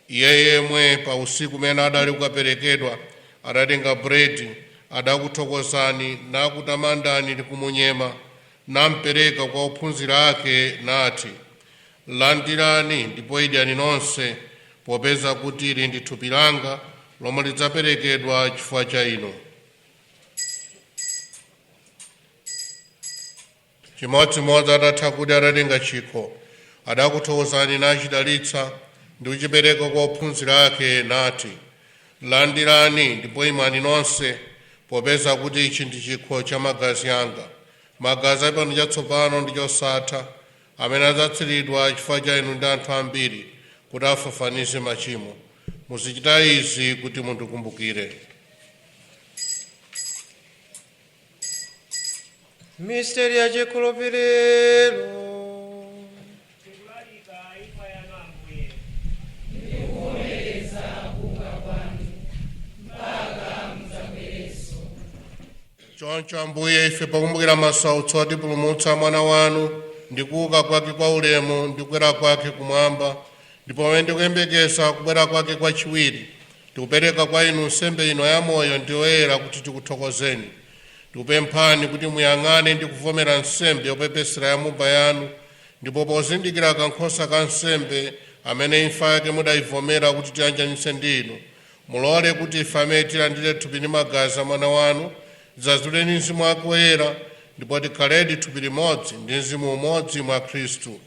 Iye yemwe pa usiku umene adali kukaperekedwa adatenga buledi, adakuthokozani nakutamandani ndi kumunyema, nampereka kwa ophunzira ake nati, "Landirani ndipo idyani nonse, popeza kuti ili ndi thupi langa lomwe lidzaperekedwa chifukwa cha inu." Chimodzimodzi atatha kudya adatenga chikho, adakuthokozani nachidalitsa ndi kuchipereka kwa ophunzira ake nati, "Landirani ndipo imwani nonse, popeza kuti ichi ndi chikho cha magazi anga, magazi a pangano chatsopano ndi chosatha, amene adzatsiridwa chifukwa cha inu ndi anthu ambiri kuti afafanize machimo. Muzichita izi kuti mundikumbukire." Misteri ya chikhulupiriro. Choncho Ambuye, ife pakumbukira masautso atipulumutsa Mwana wanu ndi kuuka kwake kwa ulemu ndi kukwera kwake kumwamba, ndipo pamene ndikuyembekeza kubwera kwake kwachiwiri, tikupereka kwa inu nsembe ino ya moyo ndi yoyera kuti tikuthokozeni. Tikupemphani kuti muyang'ane ndi kuvomera nsembe yopepesera ya mumba yanu, ndipo pozindikira kankhosa ka nsembe amene imfa yake mudayivomera kuti tiyanjanitse ndi inu, mulole kuti ife amene tilandire thupi ndi magazi a Mwana wanu dzazuleni Mzimu wake Woyera, ndipo tikhaledi thupi limodzi ndi mzimu umodzi mwa Khristu.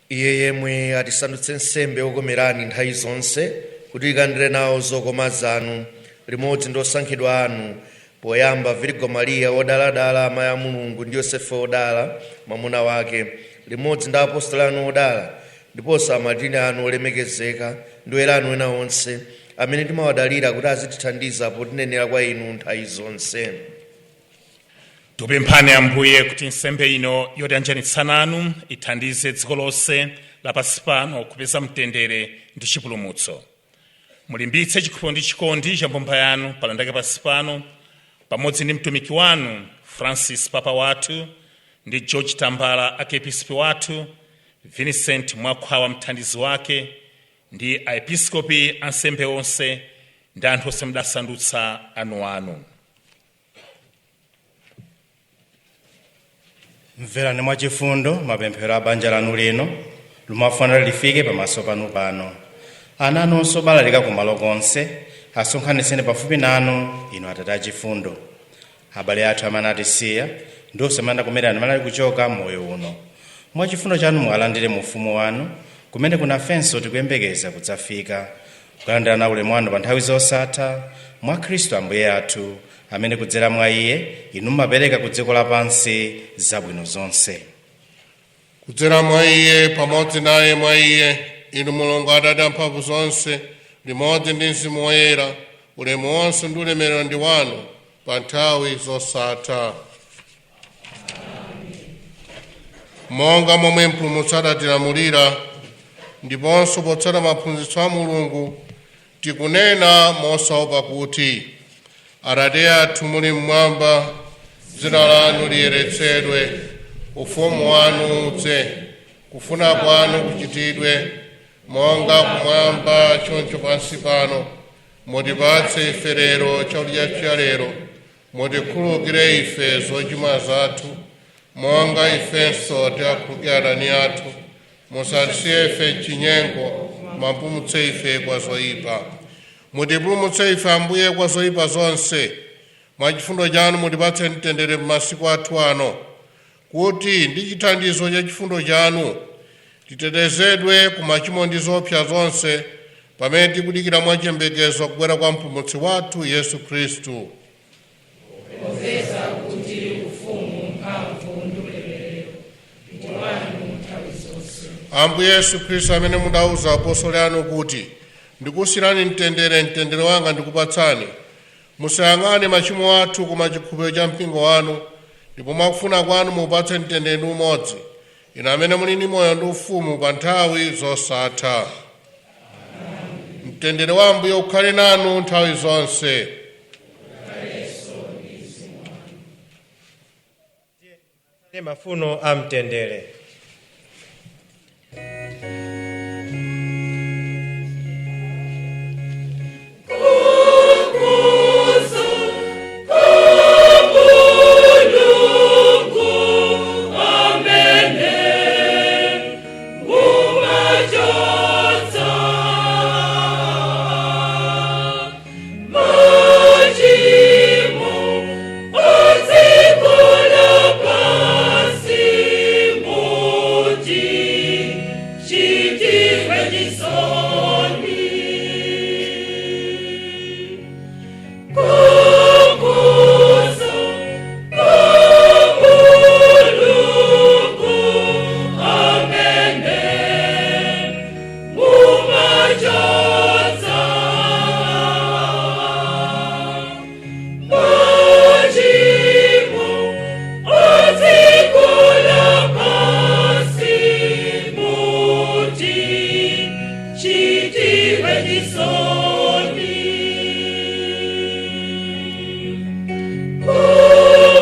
Iye yemwe atisandutse nsembe yokomerani nthawi zonse, kuti tikandire nawo zokoma zanu limodzi ndi osankhidwa anu, poyamba Virgo Mariya wodaladala amayi a Mulungu ndi Yosefe wodala mwamuna wake, limodzi ndi apostoli anu odala ndiponso amartiri anu olemekezeka ndi oyera anu ena onse amene timawadalira kuti azitithandiza potinenera kwa inu nthawi zonse. Tikupemphani Ambuye kuti nsembe ino yotiyanjanitsa nanu ithandize dziko lonse lapansi pano kupeza mtendere ndi chipulumutso. Mulimbitse chikhulupiriro ndi chikondi cha mbumba yanu palandake pansi pano, pamodzi ndi mtumiki wanu Francis Papa wathu, ndi George Tambala archiepiscopi wathu, Vincent Mwakhwawa mthandizi wake, ndi aepiskopi, ansembe onse ndi anthu onse mudasandutsa anuanu. Mverani mwachifundo mapemphero a banja lanu lino lumafanira lifike pamaso panu pano. Ana anunso balalika kumalo konse asonkhanitseni pafupi nanu, inu Atate achifundo. Abale athu amene atisiya ndi onse amene anakumerani amene ali kuchoka moyo uno, mwachifundo chanu muwalandire mu ufumu wanu, kumene kunafenso tikuyembekeza kudzafika kulandira na ulemu wanu pa nthawi zosatha, mwa Khristu Ambuye athu, amene kudzera mwa iye inu mumapereka ku dziko lapansi zabwino zonse. Kudzera mwa iye, pamodzi naye, mwa iye, inu Mulungu Atate amphamvu zonse, limodzi ndi Mzimu Woyera, ulemu wonse ndi ulemerero ndi wanu pa nthawi zosatha. Monga momwe Mpulumutsi adatilamulira ndiponso potsata maphunzitso a Mulungu, tikunena mosaopa kuti: Atate athu muli mmwamba, dzina lanu liyeretsedwe, ufumu wanu udze, kufuna kwanu kuchitidwe monga kumwamba choncho pansi pano. Mutipatse ife lero chakudya cha lero. Mutikhululukire ife zochimwa zathu, monga ifenso tiwakhululukira adani athu. Musatisiye ife m'chinyengo, mutipulumutse ife kwa zoyipa. Mutipulumutse ife Ambuye kwa zoyipa zonse. Mwa chifundo chanu mutipatse mtendere m'masiku athu ano, kuti ndi chithandizo cha chifundo chanu titetezedwe ku machimo ndi zoopsa zonse, pamene tikudikira mwachiyembekezo kubwera kwa Mpulumutsi wathu Yesu Khristu. Popeza kuti ufumu, mphamvu ndi ulemerero ndi wanu nthawi zonse. Ambuye Yesu Khristu, amene mudauza apostoli anu kuti, "Ndikusiyirani mtendere, mtendere wanga ndikupatsani," musayang'ane machimo athu koma chikhulupiriro cha mpingo wanu, ndipo mwakufuna kwanu mupatse mtendere ndi umodzi, inu amene muli ndi moyo ndi ufumu pa nthawi zosatha. Mtendere wa Ambuye ukhale nanu nthawi zonse. Mafuno a mtendere. Kukuzu, kumulungu, amene mumachotsa machimo odziko lapansi, mutichitire chisoni. Kukuzu, kumulungu, amene mumachotsa machimo odziko lapansi, mutichitire chisoni.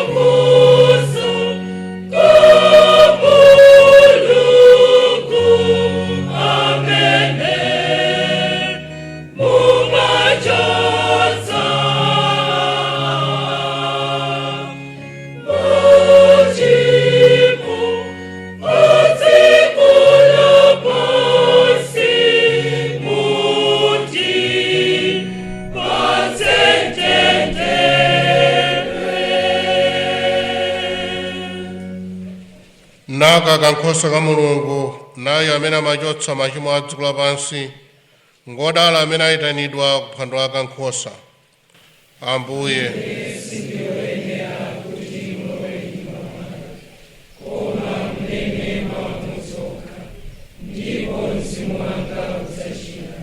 Kukuzu, kumulungu, amene mumachotsa machimo odziko lapansi, mutipatse mtendere. Naka kankhosa ka Mulungu, nayo amene amachotsa machimo a dziko lapansi. Ngodala amene ayitanidwa kuphwando la kankhosa. Ambuye, Koma munene mawu okha, ndipo mzimu wanga udzachira.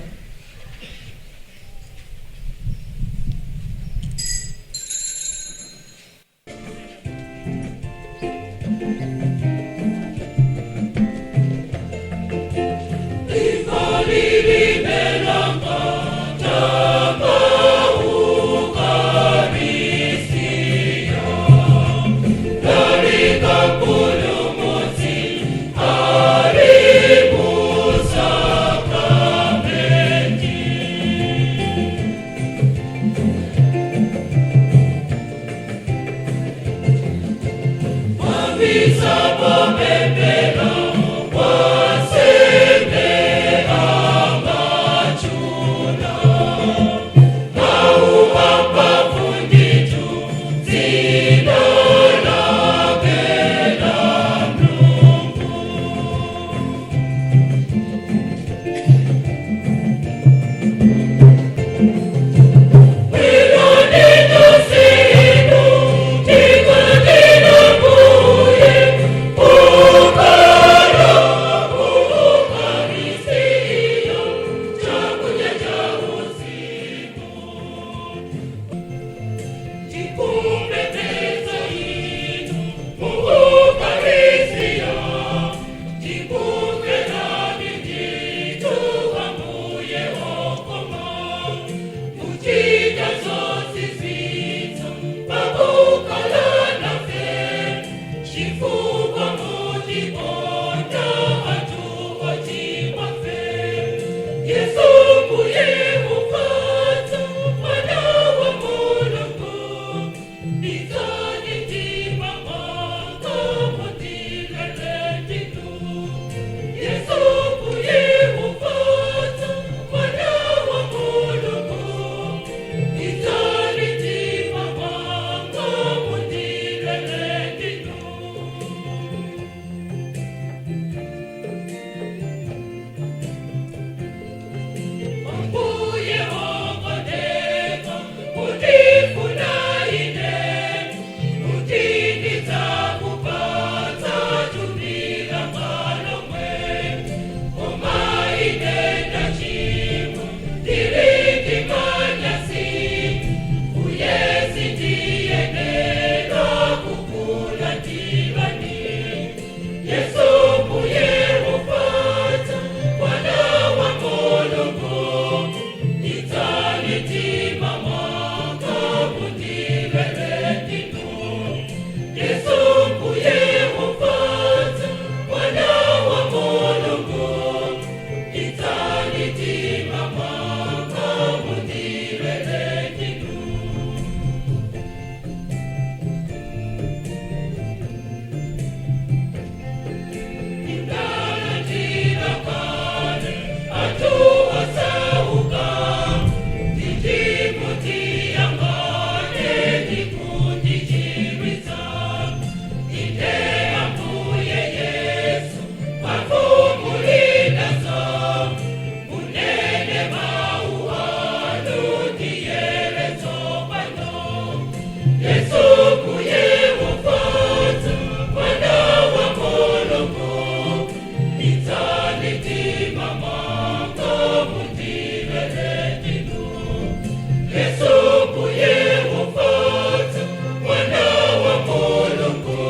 Yesu mbuye wofatsa, mwana wa Mulungu,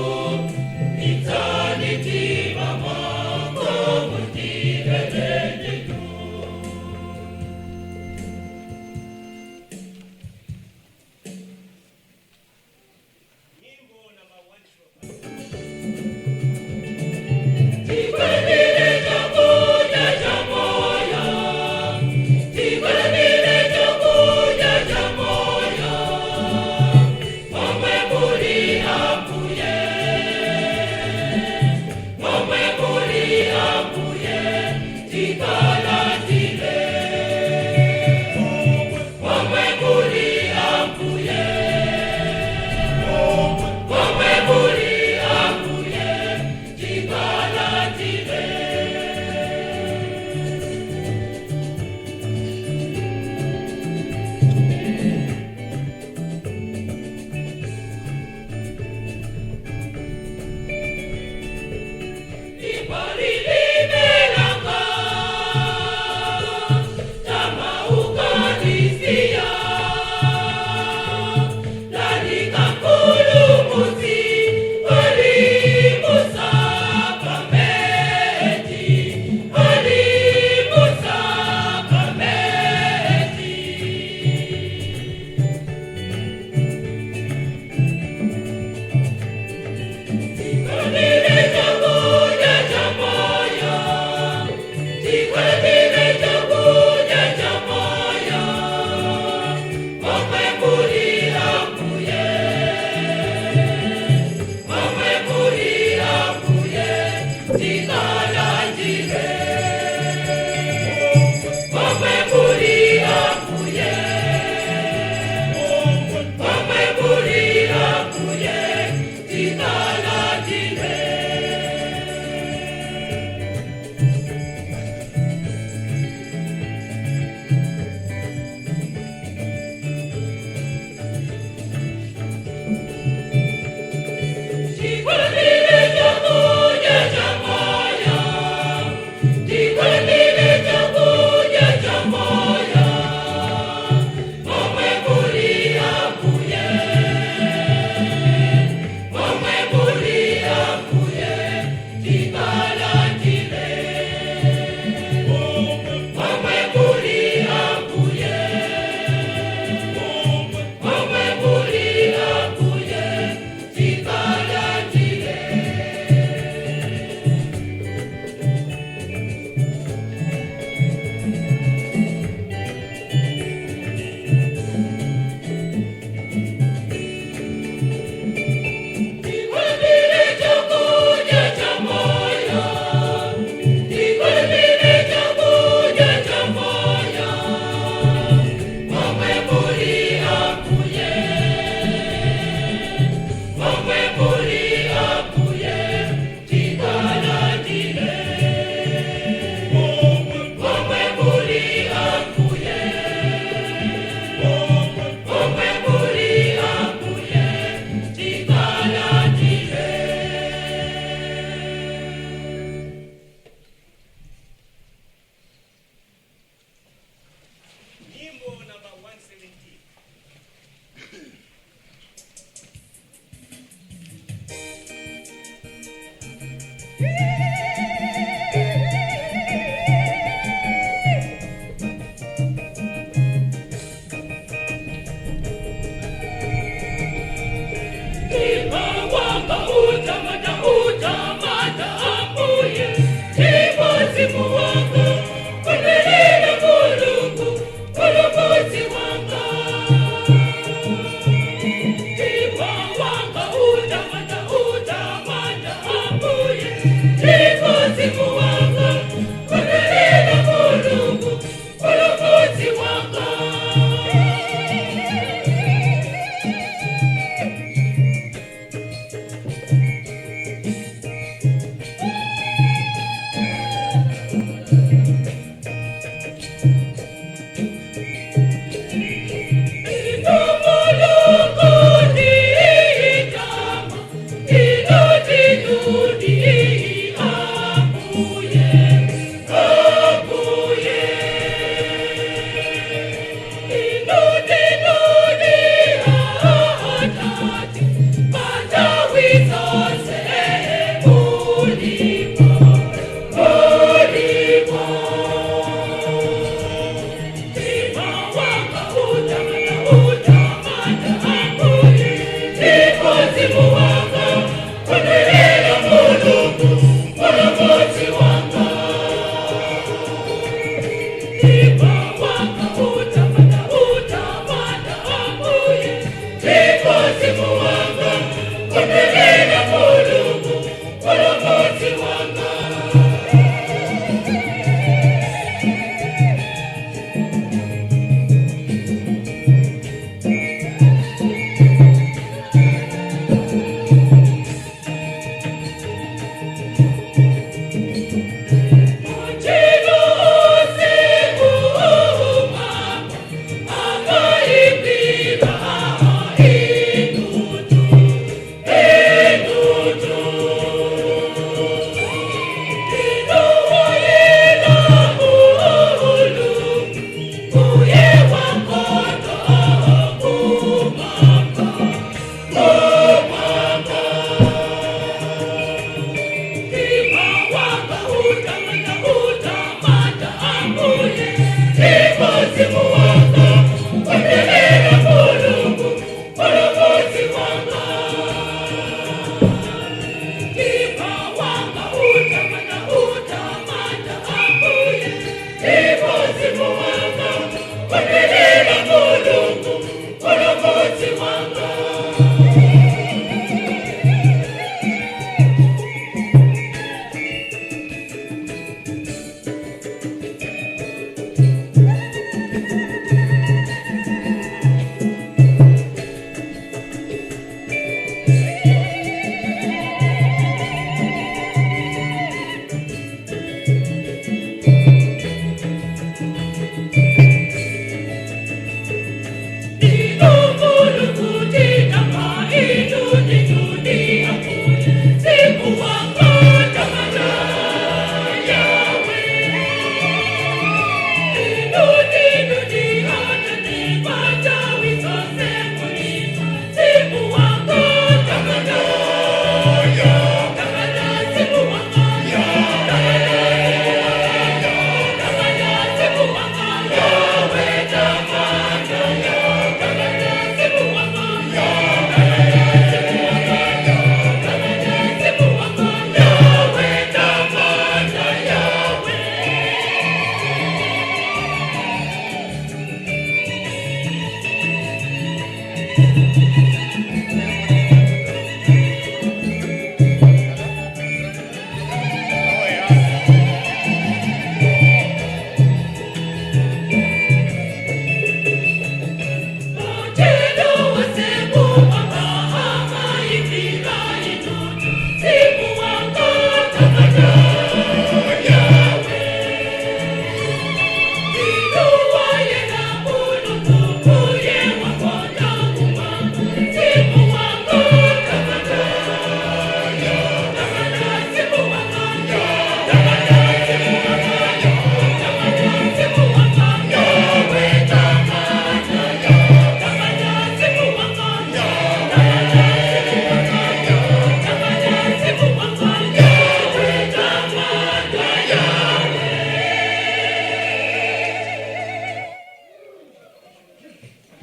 idzani mtima mwanga mundiverengetu. Tikwanire chakudya cha moyo, tikwanire chakudya cha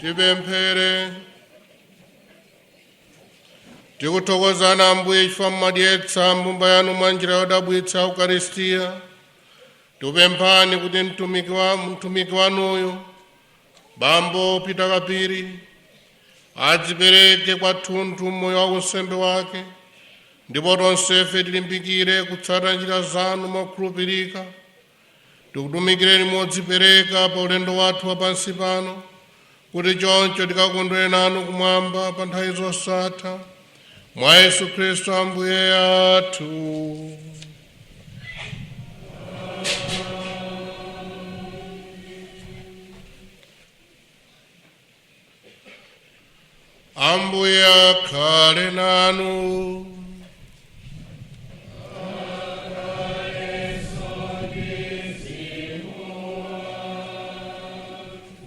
Tipemphere. Tikuthokozani Ambuye chifukwa mumadyetsa mbumba yanu mwa njira yodabwitsa Ukaristiya. Tikupemphani kuti mtumiki wanuyu Bambo Peter Kapiri adzipereke kwathunthu moyo wa unsembe wake, ndipo tonsefe tilimbikire kutsata njira zanu mokhulupirika. Tikutumikireni modzipereka pa ulendo wathu wa pansi pano, kuti choncho tikakondwere nanu kumwamba pa nthawi zosatha, mwa Yesu Khristu Ambuye athu. Ambuye akhale nanu.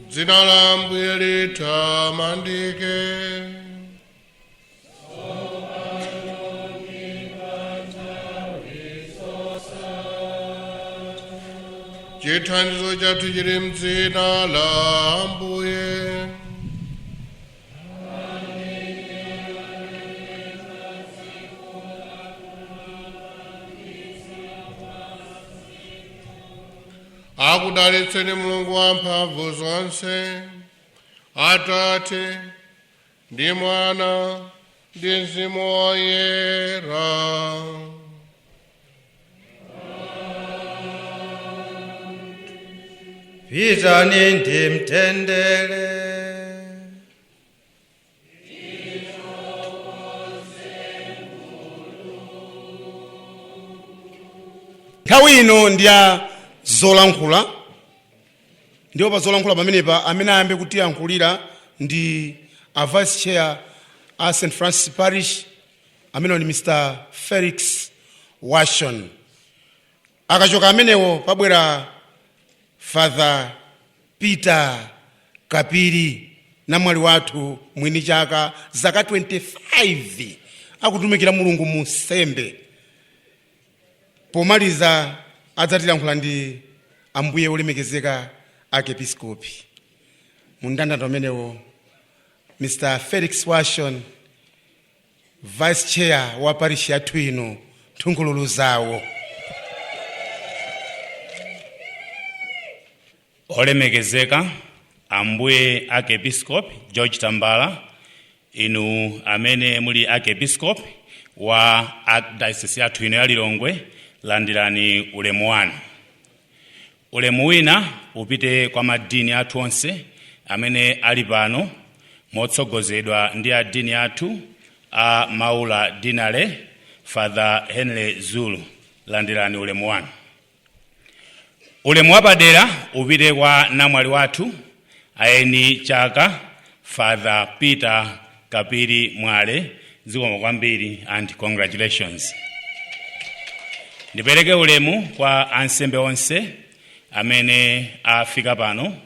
Dzina la Ambuye litamandike. Chithandizo chathu chili mdzina la Ambuye. Akudalitseni Mulungu wamphamvu zonse, Atate ndi Mwana ndi Mzimu Woyera. Pitani ndi mtendere. Nthawi ino ndi ya zolankhula, ndipo pa zolankhula pamenepa amene ayambe kutiyankhulira ndi a vice chair a St Francis Parish, amene ndi Mr Felix Washon. Akachoka amenewo pabwera Father Peter Kapiri, namwali wathu mwini chaka, zaka 25 akutumikira Mulungu mu nsembe. Pomaliza adzatilankhula ndi Ambuye olemekezeka Archiepiscopi. Mundandanda umenewo, Mr Felix Washon, vice chair wa parish yathu ino, nthungululu zawo. Olemekezeka Ambuye Archiepiscopi George Tambala, inu amene muli Archiepiscopi wa Archdiocese yathu ino ya Lilongwe, landirani ulemu wanu. Ulemu wina upite kwa madini athu onse amene ali pano, motsogozedwa ndi adini athu a Maula Dinale, Father Henry Zulu, landirani ulemu wanu. Ulemu wapadera upite kwa namwali wathu aeni chaka, Father Peter Kapiri Mwale, zikomo kwambiri and congratulations. Ndipereke ulemu kwa ansembe onse amene afika pano,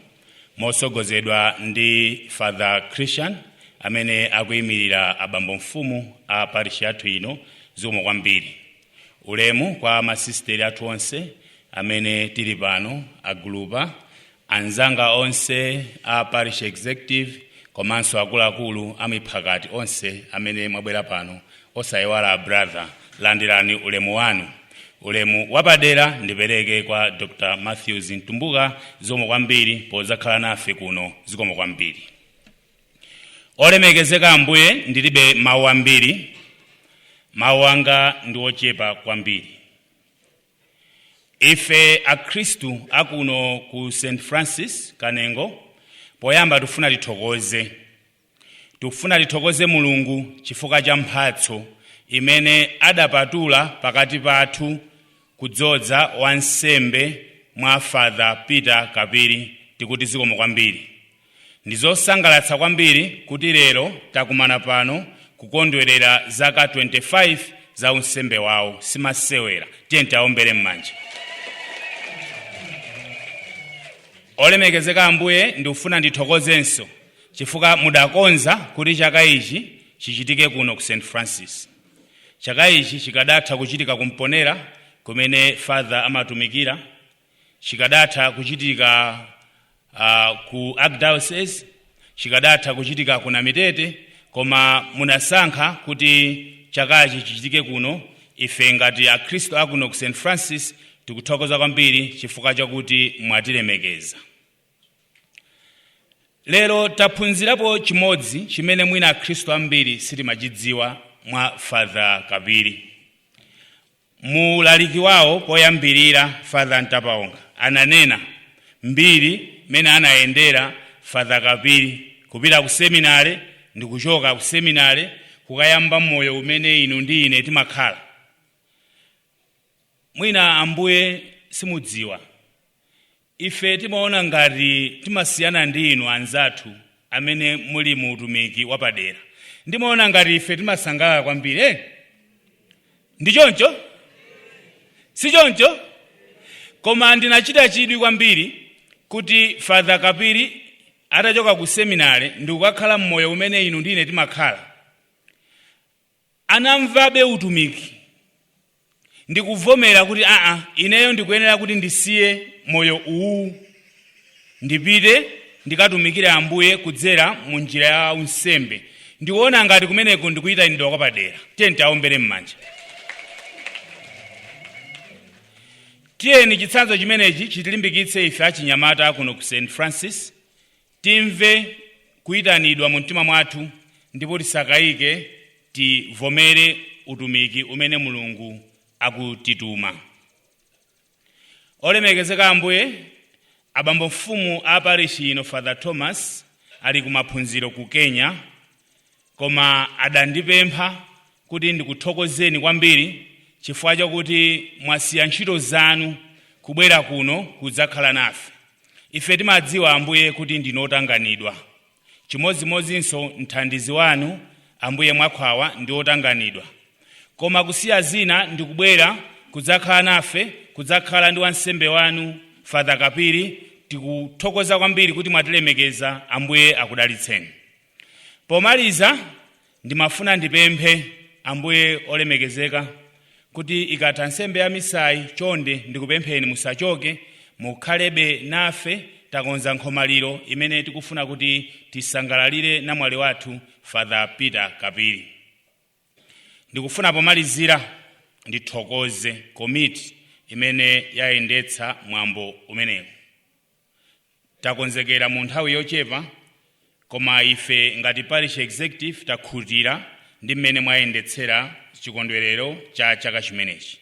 motsogozedwa ndi Father Christian amene akuyimirira abambo mfumu a parish yathu ino, zikomo kwambiri. Ulemu kwa masisteri athu onse amene tili pano, agulupa anzanga onse a parish executive, komanso akuluakulu amiphakati onse amene mwabwera pano, osayiwala brother, landirani ulemu wanu. Ulemu wapadera ndipereke kwa Dr Matthews Mtumbuka, zikomo kwambiri podzakhala nafe kuno, zikomo kwambiri. Olemekezeka Ambuye, ndilibe mawu ambiri, mawu anga ndi ochepa kwambiri. Ife akhristu akuno ku St Francis Kanengo, poyamba tifuna tithokoze, tikufuna tithokoze Mulungu chifukwa cha mphatso imene adapatula pakati pathu, kudzodza wansembe mwa Father Peter Kapiri. Tikuti zikomo kwambiri. Ndi zosangalatsa kwambiri kuti lero takumana pano kukondwerera zaka 25 za unsembe wawo. Simasewera, tiye tiaombere m'manja. Olemekezeka Ambuye, ndikufuna ndithokozenso chifukwa mudakonza kuti chaka ichi chichitike kuno ku St Francis. Chaka ichi chikadatha kuchitika kumponera kumene Father amatumikira, chikadatha kuchitika ku Archdiocese, chikadatha kuchitika ku Namitete, koma munasankha kuti chakachi chichitike kuno. Ife ngati akhristu akuno ku St Francis tikuthokoza kwambiri chifukwa chakuti mwatilemekeza. Lero taphunzirapo chimodzi chimene mwina akhristu ambiri sitimachidziwa mwa Father Kapiri. Mulaliki wawo poyambirira, Father Ntapaonga ananena mbiri mene anayendera Father Kapiri kupita ku seminare ndi kuchoka ku seminare kukayamba moyo umene inu ndi ine timakhala. Mwina Ambuye simudziwa, ife timaona ngati timasiyana ndi inu anzathu amene muli mu utumiki wapadera. Ndimaona ngati ife timasangalala kwambiri. Ndi choncho? Si choncho? Koma ndinachita chidwi kwambiri kuti Father Kapiri atachoka ku seminare ndi kukakhala mmoyo umene inu ndine timakhala, anamvabe utumiki ndikuvomera kuti aa, ineyo ndikuyenera kuti ndisiye moyo uwu, ndipite ndikatumikire Ambuye kudzera mu njira ya unsembe. Ndikuona ngati kumeneko ndikuyitanidwa kwapadera. Tiye tiaombere m'manja. Tiyeni chitsanzo chimenechi chitilimbikitse ife achinyamata kuno ku St Francis, timve kuyitanidwa mu mtima mwathu ndipo tisakayike, tivomere utumiki umene Mulungu akutituma. Olemekezeka Ambuye, abambo mfumu a parishi ino Father Thomas ali kumaphunziro ku Kenya, koma adandipempha kuti ndikuthokozeni kwambiri chifukwa chakuti mwasiya ntchito zanu kubwera kuno kudzakhala nafe. Ife timadziwa Ambuye kuti ndinotanganidwa, chimodzimodzinso mthandizi wanu Ambuye Mwakhwawa ndi otanganidwa, koma kusiya zina ndikubwera kudzakhala nafe, kudzakhala ndi wansembe wanu Father Kapiri. Tikuthokoza kwambiri kuti mwatilemekeza. Ambuye akudalitseni. Pomaliza ndimafuna ndipemphe Ambuye olemekezeka kuti ikatha nsembe ya misayi, chonde ndikupempheni musachoke, mukhalebe nafe. Takonza nkhomaliro imene tikufuna kuti tisangalalire namwali wathu Father Peter Kapiri. Ndikufuna pomalizira ndithokoze komiti imene yayendetsa mwambo umenewu. Takonzekera mu nthawi yochepa, koma ife ngati parish executive takhutira ndi mmene mwayendetsera chikondwerero cha chaka chimenechi.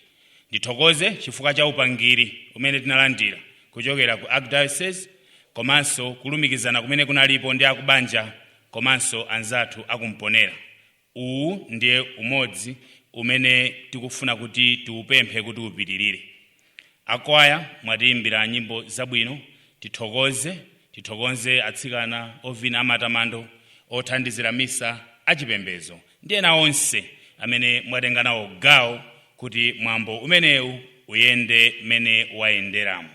Ndithokoze chifukwa cha upangiri umene tinalandira kuchokera ku Archdiocese, komanso kulumikizana kumene kunalipo ndi akubanja komanso anzathu akumponera. Uwu ndiye umodzi umene tikufuna kuti tiupemphe kuti upitirire. Akwaya mwatiimbira nyimbo zabwino, tithokoze. Tithokoze atsikana ovina amatamando, othandizira misa, achipembedzo ndi ena onse amene mwatenga nawo gawo kuti mwambo umenewu uyende mmene wayenderamo.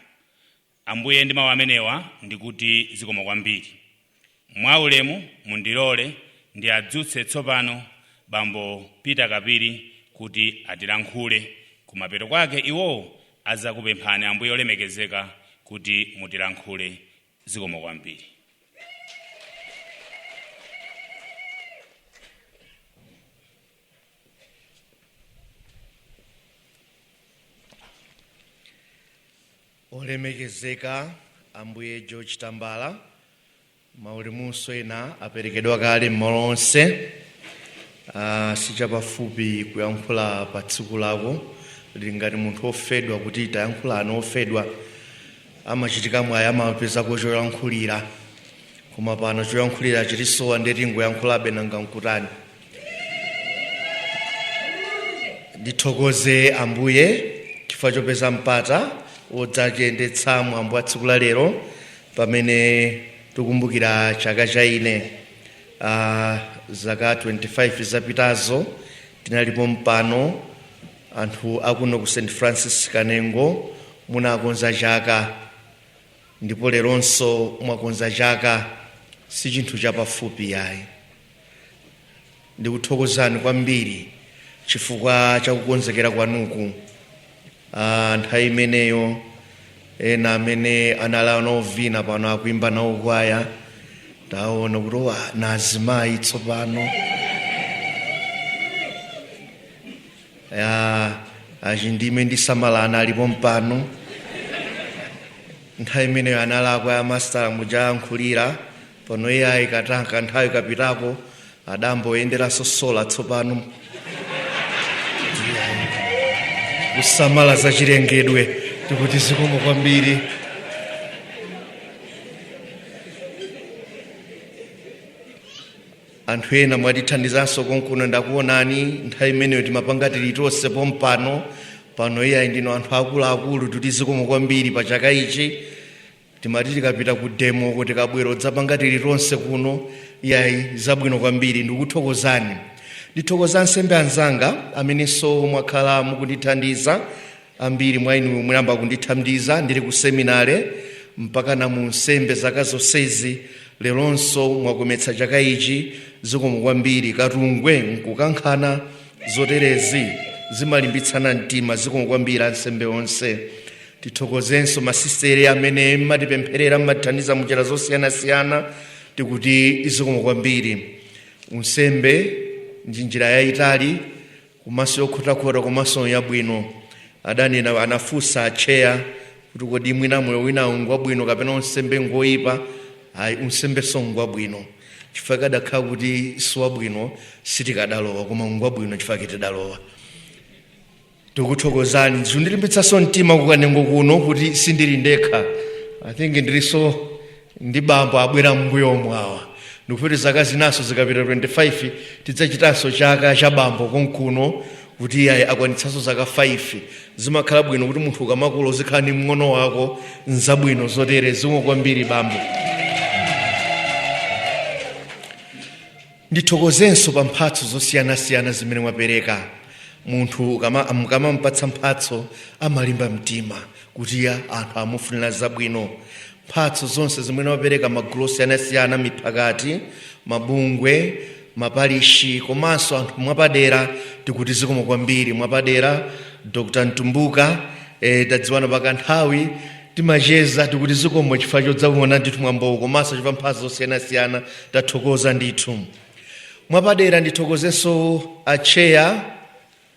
Ambuye, ndi mawu amenewa ndikuti zikomo kwambiri. Mwaulemu mundilole ndi adzutse tsopano bambo Peter Kapiri kuti atilankhule. Kumapeto kwake iwowo azakupemphani Ambuye olemekezeka kuti mutilankhule. Zikomo kwambiri. Olemekezeka Ambuye George Tambala, Maulemunso ena aperekedwa kale m'malo onse. Sichapafupi kuyankhula pa tsiku lako, lili ngati munthu wofedwa kuti tayankhula ana ofedwa amachitika mwayi amapezako choyankhulira, koma pano choyankhulira chitisowa ndeti ngoyankhulabe nanga nkutani. Ndithokoze Ambuye chifukwa chopeza mpata wodzachiyendetsa mwambo wa tsiku la lero pamene tikumbukira chaka cha ine. Zaka 25 zapitazo tinalipo mpano, anthu akuno ku St Francis Kanengo munakonza chaka, ndipo leronso mwakonza chaka, si chinthu chapafupi yayi. Ndikuthokozani kwambiri chifukwa chakukonzekera kwanuku. Nthawi imeneyo ena amene anali anovina pano akuimba nawo kwaya, taona kuti wa na azimayi tsopano ya achindime ndi samalana alipo mpano. Nthawi imeneyo anali akwaya masitala mujayankhulira pano, iye ayikatanka nthawi kapitako adamboyenderanso sola tsopano kusamala za chilengedwe. Tikuti zikomo kwambiri. Anthu ena mwatithandizanso konkuno, ndakuonani nthawi imeneyo timapanga tili tonse pompano pano, iyayi ndino anthu akuluakulu. Tikuti zikomo kwambiri pa chaka ichi. Timati tikapita ku demo kuti kabwero dzapanga tili tonse kuno, iyayi zabwino kwambiri, ndikuthokozani. Ndithokoza ansembe anzanga amenenso mwakhala mukundithandiza. Ambiri mwa inu muyamba kundithandiza ndili ku seminare mpaka na mu nsembe zaka zonsezi, leronso mwakometsa chaka ichi, zikomo kwambiri. Katungwe nkukankhana zoterezi zimalimbitsana mtima, zikomo kwambiri ansembe onse. Tithokozenso masistere amene mmatipempherera, mmatithandiza munjira zosiyanasiyana, tikuti zikomo kwambiri. Unsembe ndi njira yayitali komanso yokhotakhota komanso yabwino. Adanena anafunsa acheya kuti kodi mwina moyo wina ngwabwino kapena unsembe ngoyipa? Ayi, unsembe so ngwabwino, chifukwa kadakhala kuti siwabwino sitikadalowa, koma ngwabwino chifukwa tidalowa. Tikuthokozani. Zindilimbitsanso mtima kukanengo kuno kuti sindili ndekha. I think ndiliso ndi bambo abwera m'mbuyo mwawa. Ndikuti zaka zinaso zikapita 25 tidzachitanso chaka cha bambo konkuno kuti iyayi akwanitsanso zaka 5. Zimakhala bwino kuti munthu ukamakula uzikhala ndi mng'ono wako, nzabwino zotere. Zikomo kwambiri bambo. Ndithokozenso pa mphatso zosiyanasiyana zimene mwapereka. Munthu mukamampatsa mphatso amalimba mtima kuti ya anthu amufunira zabwino. Mphatso zonse zimene wapereka magulu osiyanasiyana, miphakati, mabungwe, mapalishi komanso anthu mwapadera, tikuti zikomo kwambiri. Mwapadera Dr Ntumbuka, tadziwana pakanthawi timacheza, tikuti zikomo chifukwa chodzakuona ndithu mwambowu komanso chifukwa mphatso zosiyanasiyana, tathokoza ndithu. Mwapadera ndithokozenso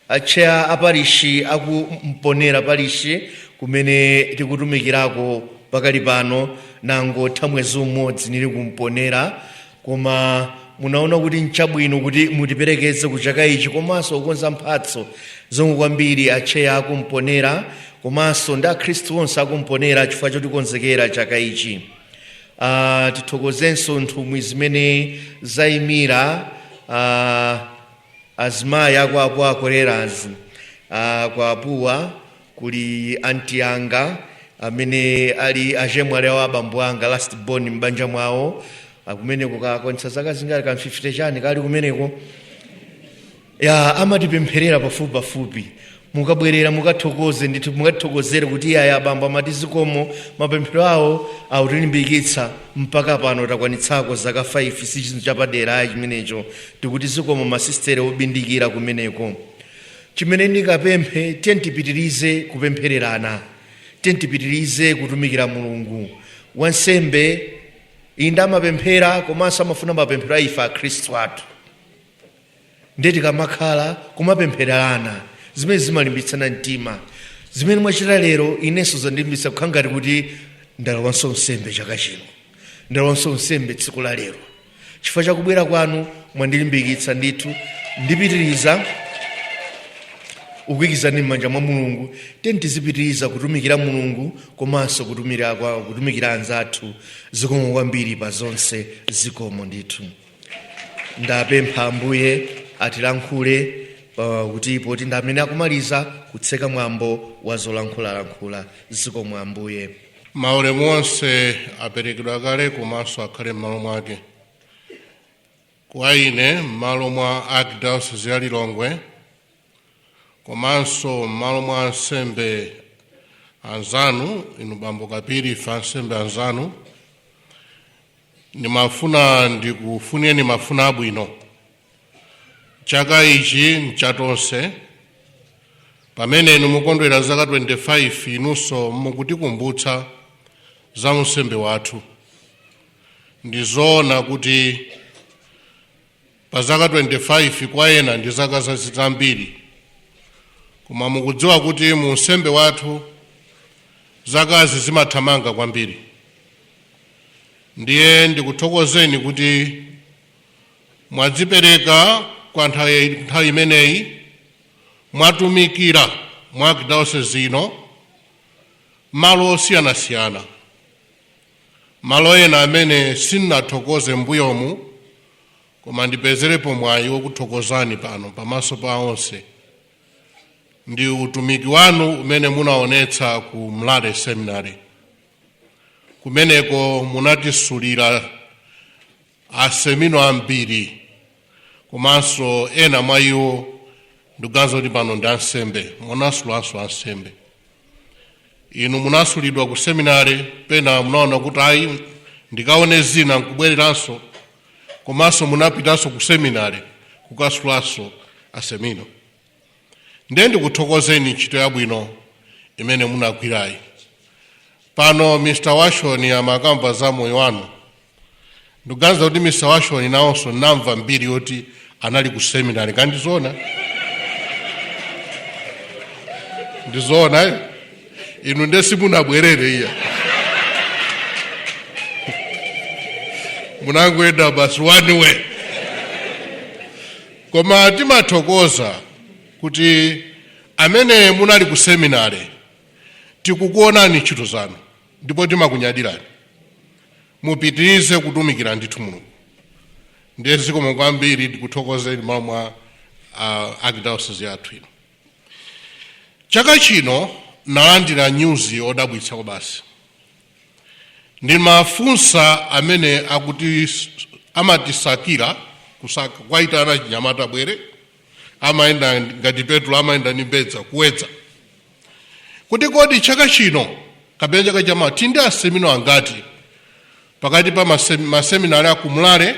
acheya aparishi aku Mponera parishi kumene tikutumikirako pakali pano. Nangotha mwezi umodzi nili kumponera, koma munaona kuti nchabwino kuti mutiperekeze ku chaka ichi komanso kukonza mphatso zomwe kwambiri acheya akumponera komanso ndi akhristu onse akumponera chifukwa chotikonzekera chaka ichi. Tithokozenso nthumwi zimene zayimira azimayi aku akolerazi. Kwa apuwa kuli anti anga amene ali achemwali awo abambo anga, last born m'banja mwawo, akumeneko kakwanitsa zaka zingati, ka 50 chani kali kumeneko ya, amatipempherera pafupi pafupi. Mukabwerera mukathokoze ndithu, mukathokozere kuti iyayi abambo amati zikomo, mapemphero awo akutilimbikitsa mpaka pano takwanitsako zaka 5, si chinthu chapadera chimenecho. Tikuti zikomo masistere obindikira kumeneko. Chimene ndikapemphe, tiye tipitirize kupemphererana, tiye tipitirize kutumikira Mulungu. Wansembe inde amapemphera komanso amafuna mapemphero a ife akhristu athu, ndiye tikamakhala kumapemphererana zimene zimalimbitsana mtima. Zimene mwachita lero inenso zandilimbitsa kukhala ngati kuti ndalowanso nsembe chaka chino. Ndalonso nsembe tsiku la lero chifukwa chakubwera kwanu mwandilimbikitsa ndithu. Ndipitiriza ukuyikizani m'manja mwa Mulungu. Tiyeni tizipitiriza kutumikira Mulungu komanso kutumikira anzathu. Zikomo kwambiri pa zonse, zikomo ndithu. Ndapempha Ambuye atilankhule kuti poti ndi amene akumaliza kutseka mwambo wa zolankhulalankhula. Zikomo Ambuye. Maulemu onse aperekedwa kale komanso akhale m'malo mwake. Kwa ine, m'malo mwa Archdiocese ya Lilongwe komanso m'malo mwa ansembe anzanu, inu bambo Kapiri, ife ansembe anzanu, ndimafuna ndikufunireni mafuna abwino. Chaka ichi nchatonse. Pamene inu mukondwera zaka 25, inunso mukutikumbutsa za unsembe wathu. Ndizoona kuti pa zaka 25 kwa ena ndi zaka zambiri, koma mukudziwa kuti mu unsembe wathu zakazi zimathamanga kwambiri. Ndiye ndikuthokozeni kuti mwadzipereka kwa nthawi imeneyi, mwatumikira mwa Archdiocese ino malo osiyanasiyana, malo ena amene sindinathokoze mbuyomu, koma ndipezerepo mwayi wokuthokozani pano pamaso pa onse, ndi utumiki wanu umene munaonetsa ku Mlale Seminary. Kumeneko munatisulira asemino ambiri, komanso ena mwa iwo ndikuganiza kuti pano ndi ansembe, munasulanso ansembe. Inu munasulidwa ku seminary, pena munaona kuti ayi, ndikaone zina, nkubwereranso, komanso munapitanso ku seminary kukasulanso asemino. Ndiye ndikuthokozeni ntchito yabwino imene munagwirayi. Pano Mr Washon amakamba za moyo wanu. Ndikuganiza kuti Mr Washon nawonso namva mbiri yoti anali ku seminary. Kandi ndizoona? Ndizoona, eh? Inu nde simunabwerere iya, munangoyenda basi one way. Koma timathokoza kuti amene munali ku seminary tikukuonani ntchito zanu ndipo timakunyadirani. Mupitirize kutumikira ndithu Mulungu. Ndiye zikomo kwambiri, ndikuthokozeni m'malo mwa Archdiocese yathu ino. Chaka chino nalandira nyuzi yodabwitsa basi. Ndimafunsa amene akuti amatisakira kusaka, kwaitana chinyamata bwere, amayenda ngati Petro amayenda ndi mbedza kuwedza, kuti kodi chaka chino kapena chaka chamawa tindi asemino angati pakati pa maseminari aku Mlale,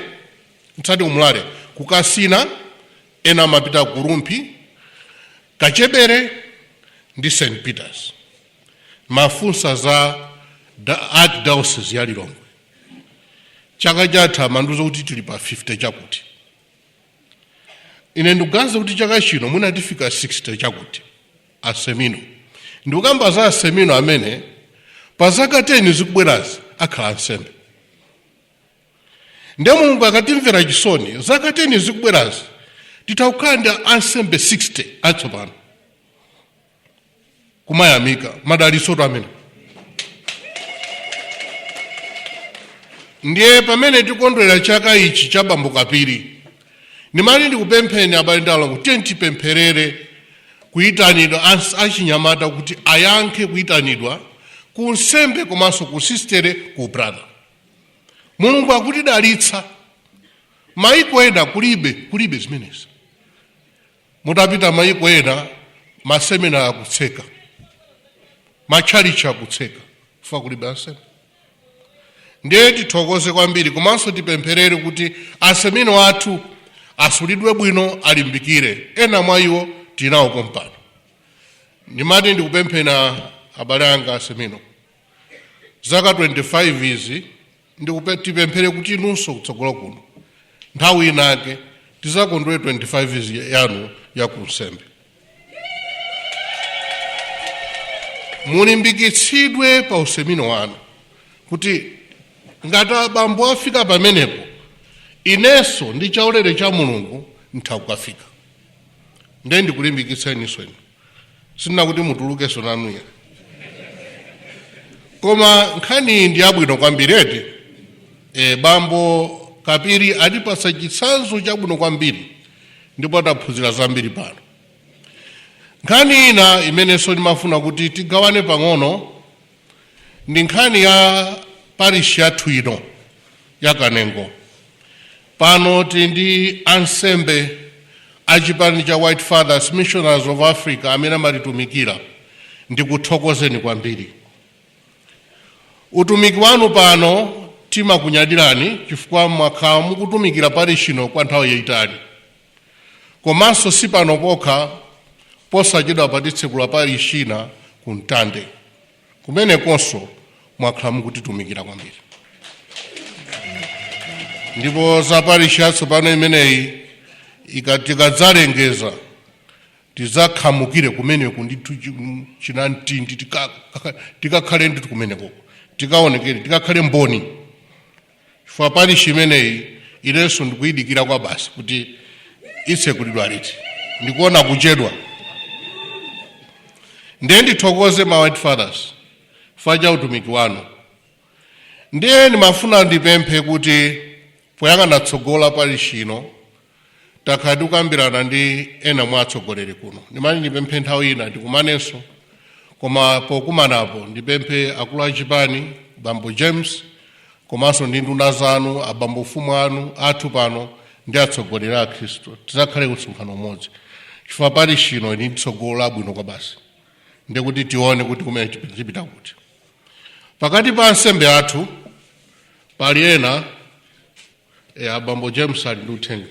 mtsati kumulale, kukasina, ena amapita ku Rumphi, Kachebere ndi St Peters. Mafunsa za Archdiocese ya Lilongwe. Chaka chatha amandiuza kuti tili pa 50 chakuti. Ine ndikuganiza kuti chaka chino mwina tifika 60 chakuti asemino. Ndikukamba za asemino amene pa zaka 10 zikubwerazi akhala ansembe. Ndiye Mulungu akatimvera chisoni, zaka 10 zikubwerazi titakhala ndi ansembe 60 atsopano. Kumayamika madalitso amene. Ndiye pamene tikondwera chaka ichi cha bambo Kapiri, ndimati ndikupempheni abale ndi alongo, tiye tipempherere kuyitanidwa achinyamata kuti ayankhe kuyitanidwa ku nsembe komanso ku sistere, ku brother. Mulungu akutidalitsa. Maiko ena kulibe zimenezi. Mutapita maiko ena, maseminari akutseka, matchalichi akutseka, chifukwa kulibe ansembe. Ndiye tithokoze kwambiri komanso tipempherere kuti asemino athu asulidwe bwino, alimbikire. Ena mwa iwo tinawo pompano. Ndimati ndikupemphera abale anga asemino, zaka 25 izi tipemphere kuti inunso kutsogolo kuno nthawi inake tizakondwere 25 izi yanu ya kunsembe. Mulimbikitsidwe pa usemino wanu kuti Ngati abambo afika pamenepo, inenso ndi chaulere cha Mulungu ntha kukafika. Ndiye ndikulimbikitseniso inu, sindina kuti mutulukenso nanuya, koma nkhani iyi ndi yabwino kwambiri eti. Bambo Kapiri atipatsa chitsanzo chabwino kwambiri ndipo taphunzira zambiri pano. Nkhani ina imenenso ndimafuna kuti tigawane pang'ono ndi nkhani ya parish yathu ino ya Kanengo. Pano tili ndi ansembe achipani cha White Fathers Missionaries of Africa amene amatitumikira. Ndikuthokozeni kwambiri utumiki wanu pano, timakunyadirani chifukwa mwakhala mukutumikira parish ino kwa nthawi yayitali. Komanso si pano pokha, posachedwa patitsekula parish ina ku Mtande, kumenekonso mwakhala mukutitumikira kwambiri. Ndipo za parish yatsopano imeneyi tikadzalengeza tidzakhamukire kumeneko ndithu, chinamtindi tikakhale ndithu kumenekoko, tikaonekere, tikakhale mboni, chifukwa parish imeneyi inenso ndikuyidikira kwa basi kuti itsekulidwa liti, ndikuona kuchedwa. Ndiye ndithokoze ma White Fathers chifukwa cha utumiki wanu. Ndiye ndimafuna ndipemphe kuti poyang'ana tsogola parish ino, takhala tikukambirana ndi ena mwa atsogoleri kuno, ndimati ndipemphe nthawi ina tikumanenso, koma pokumanapo ndipemphe akulu achipani, Bambo James, komanso ndi nduna zanu, abambo ufumu anu athu pano ndi atsogoleri a Khristu, tidzakhale msonkhano umodzi, chifukwa parish ino ili ndi tsogolo labwino kwa basi. Ndikuti tione kuti kumene tipita kuti. Pakati pa ansembe athu pali ena, abambo James ali ndi uthenga.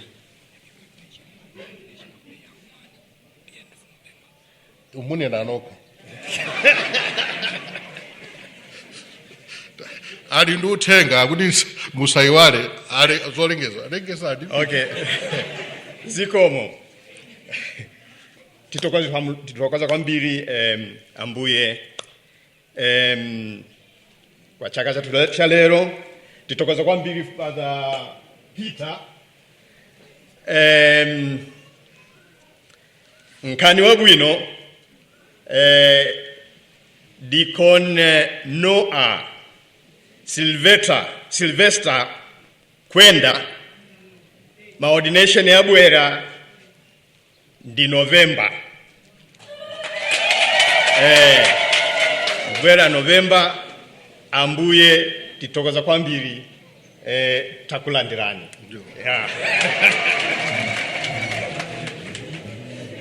Umunena anokha ali ndi uthenga akuti musayiwale ali zolengeza, alengeza adi. Okay, zikomo. Tithokoza kwambiri Ambuye kwa chaka chathu cha lero. Tithokoza kwambiri Father Peter. Nkhani wabwino, Deacon Noah Sylvester Kwenda, ma ordination yabwera ndi November, bwera November. Ambuye tithokoza kwambiri, takulandirani, yeah.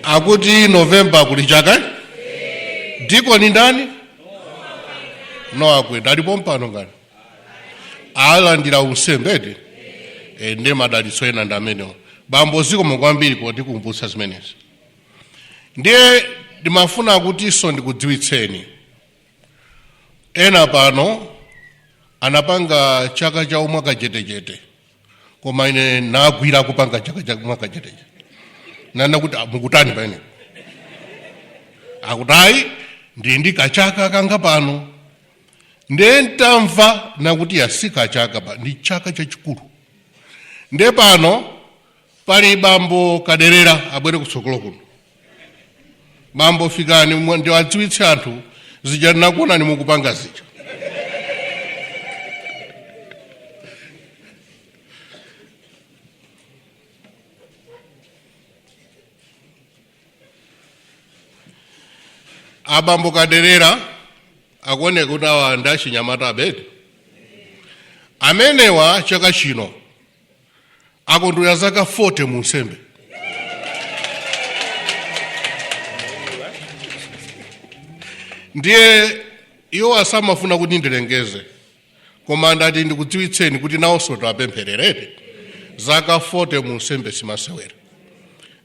Akuti November kuli chaka. Dikoni ndani? Noah Kwenda alipo mpano ngani alandira unsembe eti? Ndiye madalitso ena ndi amenewo. Bambo, zikomo kwambiri potikumbutsa zimenezi. Ndiye ndimafuna kutinso ndikudziwitseni, ena pano anapanga chaka cha umwaka chetechete, koma ine nagwira kupanga chaka cha mwaka chetechete, nana kuti, "Ah, mukutani pamene?" Akuti, "Ayi, ndili ndi kachaka kanga pano." Ndiye ntamva nakuti yasika chaka pa ndi chaka chachikulu. Ndiye pano pali bambo Kaderera, abwere kutsogolo kuno. Bambo, fikani ndiwadziwitse anthu zija ndinakuonani mukupanga zija. Abambo Kaderera akuoneka kuti awa ndi achinyamata abedi amenewa. Chaka chino akondwera zaka 40 mu nsembe. Ndiye iwo asamafuna kuti ndilengeze, koma ndati ndikudziwitseni kuti nawonso tiwapemphererere. Zaka 40 mu nsembe simasewera.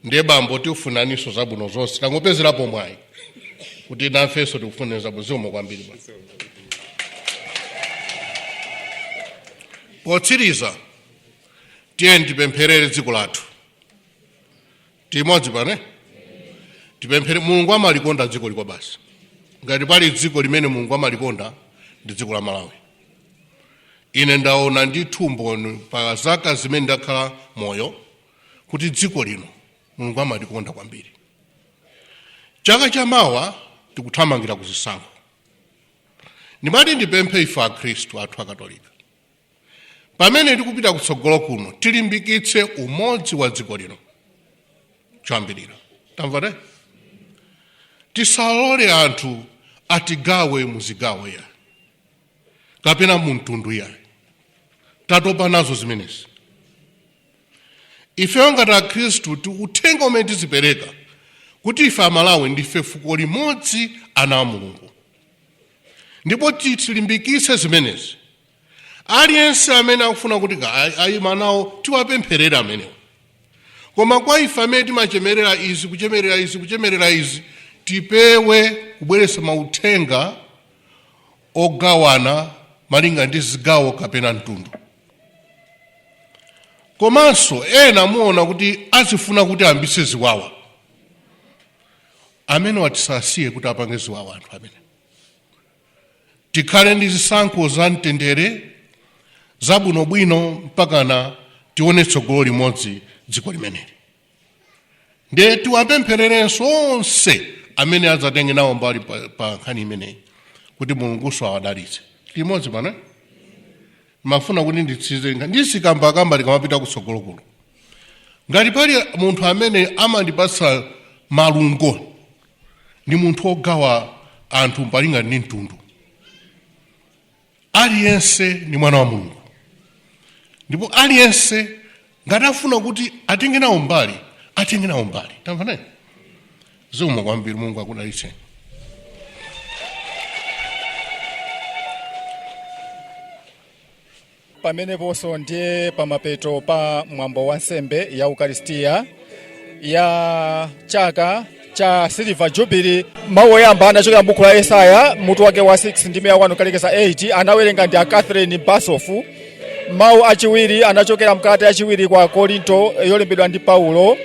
Ndiye bambo, tikufunaninso zabwino zonse. Tangopezerapo mwayi kuti nafenso tikufuneni zabwino. Zikomo kwambiri bwana. Potsiriza, tiye tipempherere dziko lathu timodzi pane, tipemphere. Mulungu amalikonda dziko liko basi. Ngati pali dziko limene Mulungu amalikonda ndi dziko la Malawi. Ine ndaona ndithu mboni pa zaka zimene ndakhala moyo kuti dziko lino Mulungu amatikonda kwambiri. Chaka chamawa tikuthamangira kuzisankho. Ndimati ndipemphe ife akhristu athu akatolika, pamene tikupita kutsogolo kuno, tilimbikitse umodzi wa dziko lino. Choyambirira, tamva te, tisalole anthu atigawe muzigawo ya kapena mu mtundu ya. Tatopa nazo zimenezi. Ifeyo ngati akhristu, uthenga umene tizipereka kuti ife Amalawi ndife fuko limodzi, ana a Mulungu, ndipo tilimbikitse zimenezi. Aliyense amene akufuna kuti ayima nawo, tiwapempherere amenewo. Koma kwa ife amene timachemerera izi, kuchemerera izi, kuchemerera izi, tipewe kubweretsa mauthenga ogawana malinga ndi zigawo kapena mtundu. Komanso ena muona kuti azifuna kuti ayambitse ziwawa, amene watisasiye kuti apange ziwawa anthu amene. Tikhale ndi zisankho za mtendere, zabwinobwino, mpakana tione tsogolo limodzi dziko limeneli. Ndiye tiwapemphererenso onse amene adzatenge nawo mbali pa nkhani imeneyi kuti Mulunguso awadalitse limodzi. Pano mafuna kuti nditsize ndisikambakamba tikamapita kutsogolo kuno. Ngati pali munthu amene amandipatsa malungo, ndi munthu wogawa anthu malinga ndi mtundu. Aliyense ndi mwana wa Mulungu, ndipo aliyense ngati afuna kuti atenge nawo mbali, atenge nawo mbali. Tamva naye. Zikomo kwambiri, Mulungu akudalitseni. Pameneponso ndiye pamapeto pa mwambo wa nsembe ya Ukaristiya ya chaka cha Silver Jubilee. Mawu oyamba anachokera m'buku la Yesaya, mutu wake wa 6 ndi 1 kulekeza 8, anawerenga ndi a Catherine Basofu. Mawu achiwiri anachokera mkalata yachiwiri kwa Korinto yolembedwa ndi Paulo,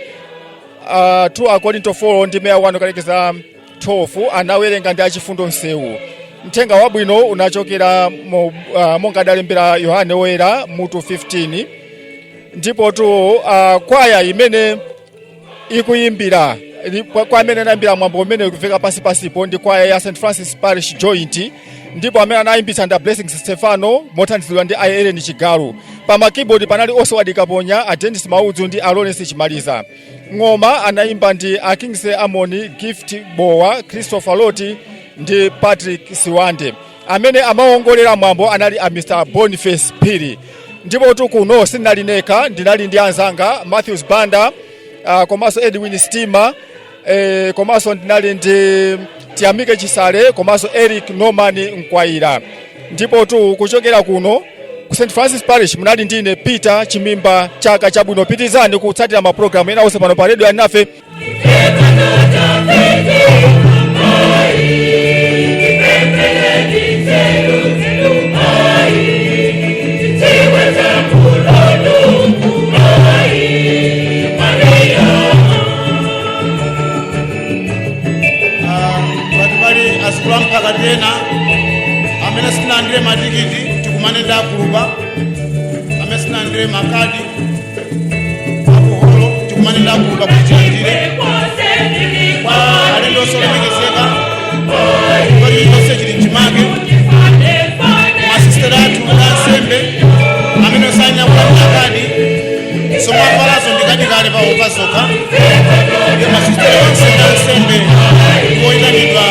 2 Akorinto 4 ndi 1 kulekeza 12, anawerenga ndi achifundo Msewu. Mthenga wabwino unachokera monga adalembera Yohane Woyera mutu 15. Ndipo tu kwaya imene ikuyimbira kwa amene anayimbira mwambo umene ukufika pansi pansipo ndi kwaya ya St Francis Parish Joint, ndipo amene anayimbitsa ndi Blessings Stefano mothandizidwa ndi a Ellen Chigalu. Pa ma keyboard panali Oswald Kaponya, a Dennis Maudzu ndi a Lawrence Chimaliza. Ng'oma anayimba ndi a Kingsley Amoni, Gift Bowa, Christopher Loti ndi Patrick Siwande. Amene amawongolera mwambo anali a Mr Boniface Phiri. Ndipo tu kuno sindinali nekha, ndinali ndi anzanga Matthews Banda, komanso Edwin Stima, komanso ndinali ndi Tiyamike Chisale, komanso Eric Norman Mkwayira. Ndipo tu kuchokera kuno ku St Francis Parish munali ndine Peter Chimimba. Chaka chabwino. Pitizani kutsatira mapulogalamu ena onse pano pa Radio Alinafe. Ngati pali azikulu amphakati ena amene sinalandire matikiti, tikumane ndi akulupa. Amene sinalandire makadi akuholo, tikumane ndi akulupa kuti tilandire. Kwa alendo osolemekezeka, chilichonse chili mchimake. Masistera athu ndi ansembe amene sanyakula makadi, zomwe avalazo ndikadikale pawo pazokha. Ndiye masistera onse ndi ansembe oyitanidwa.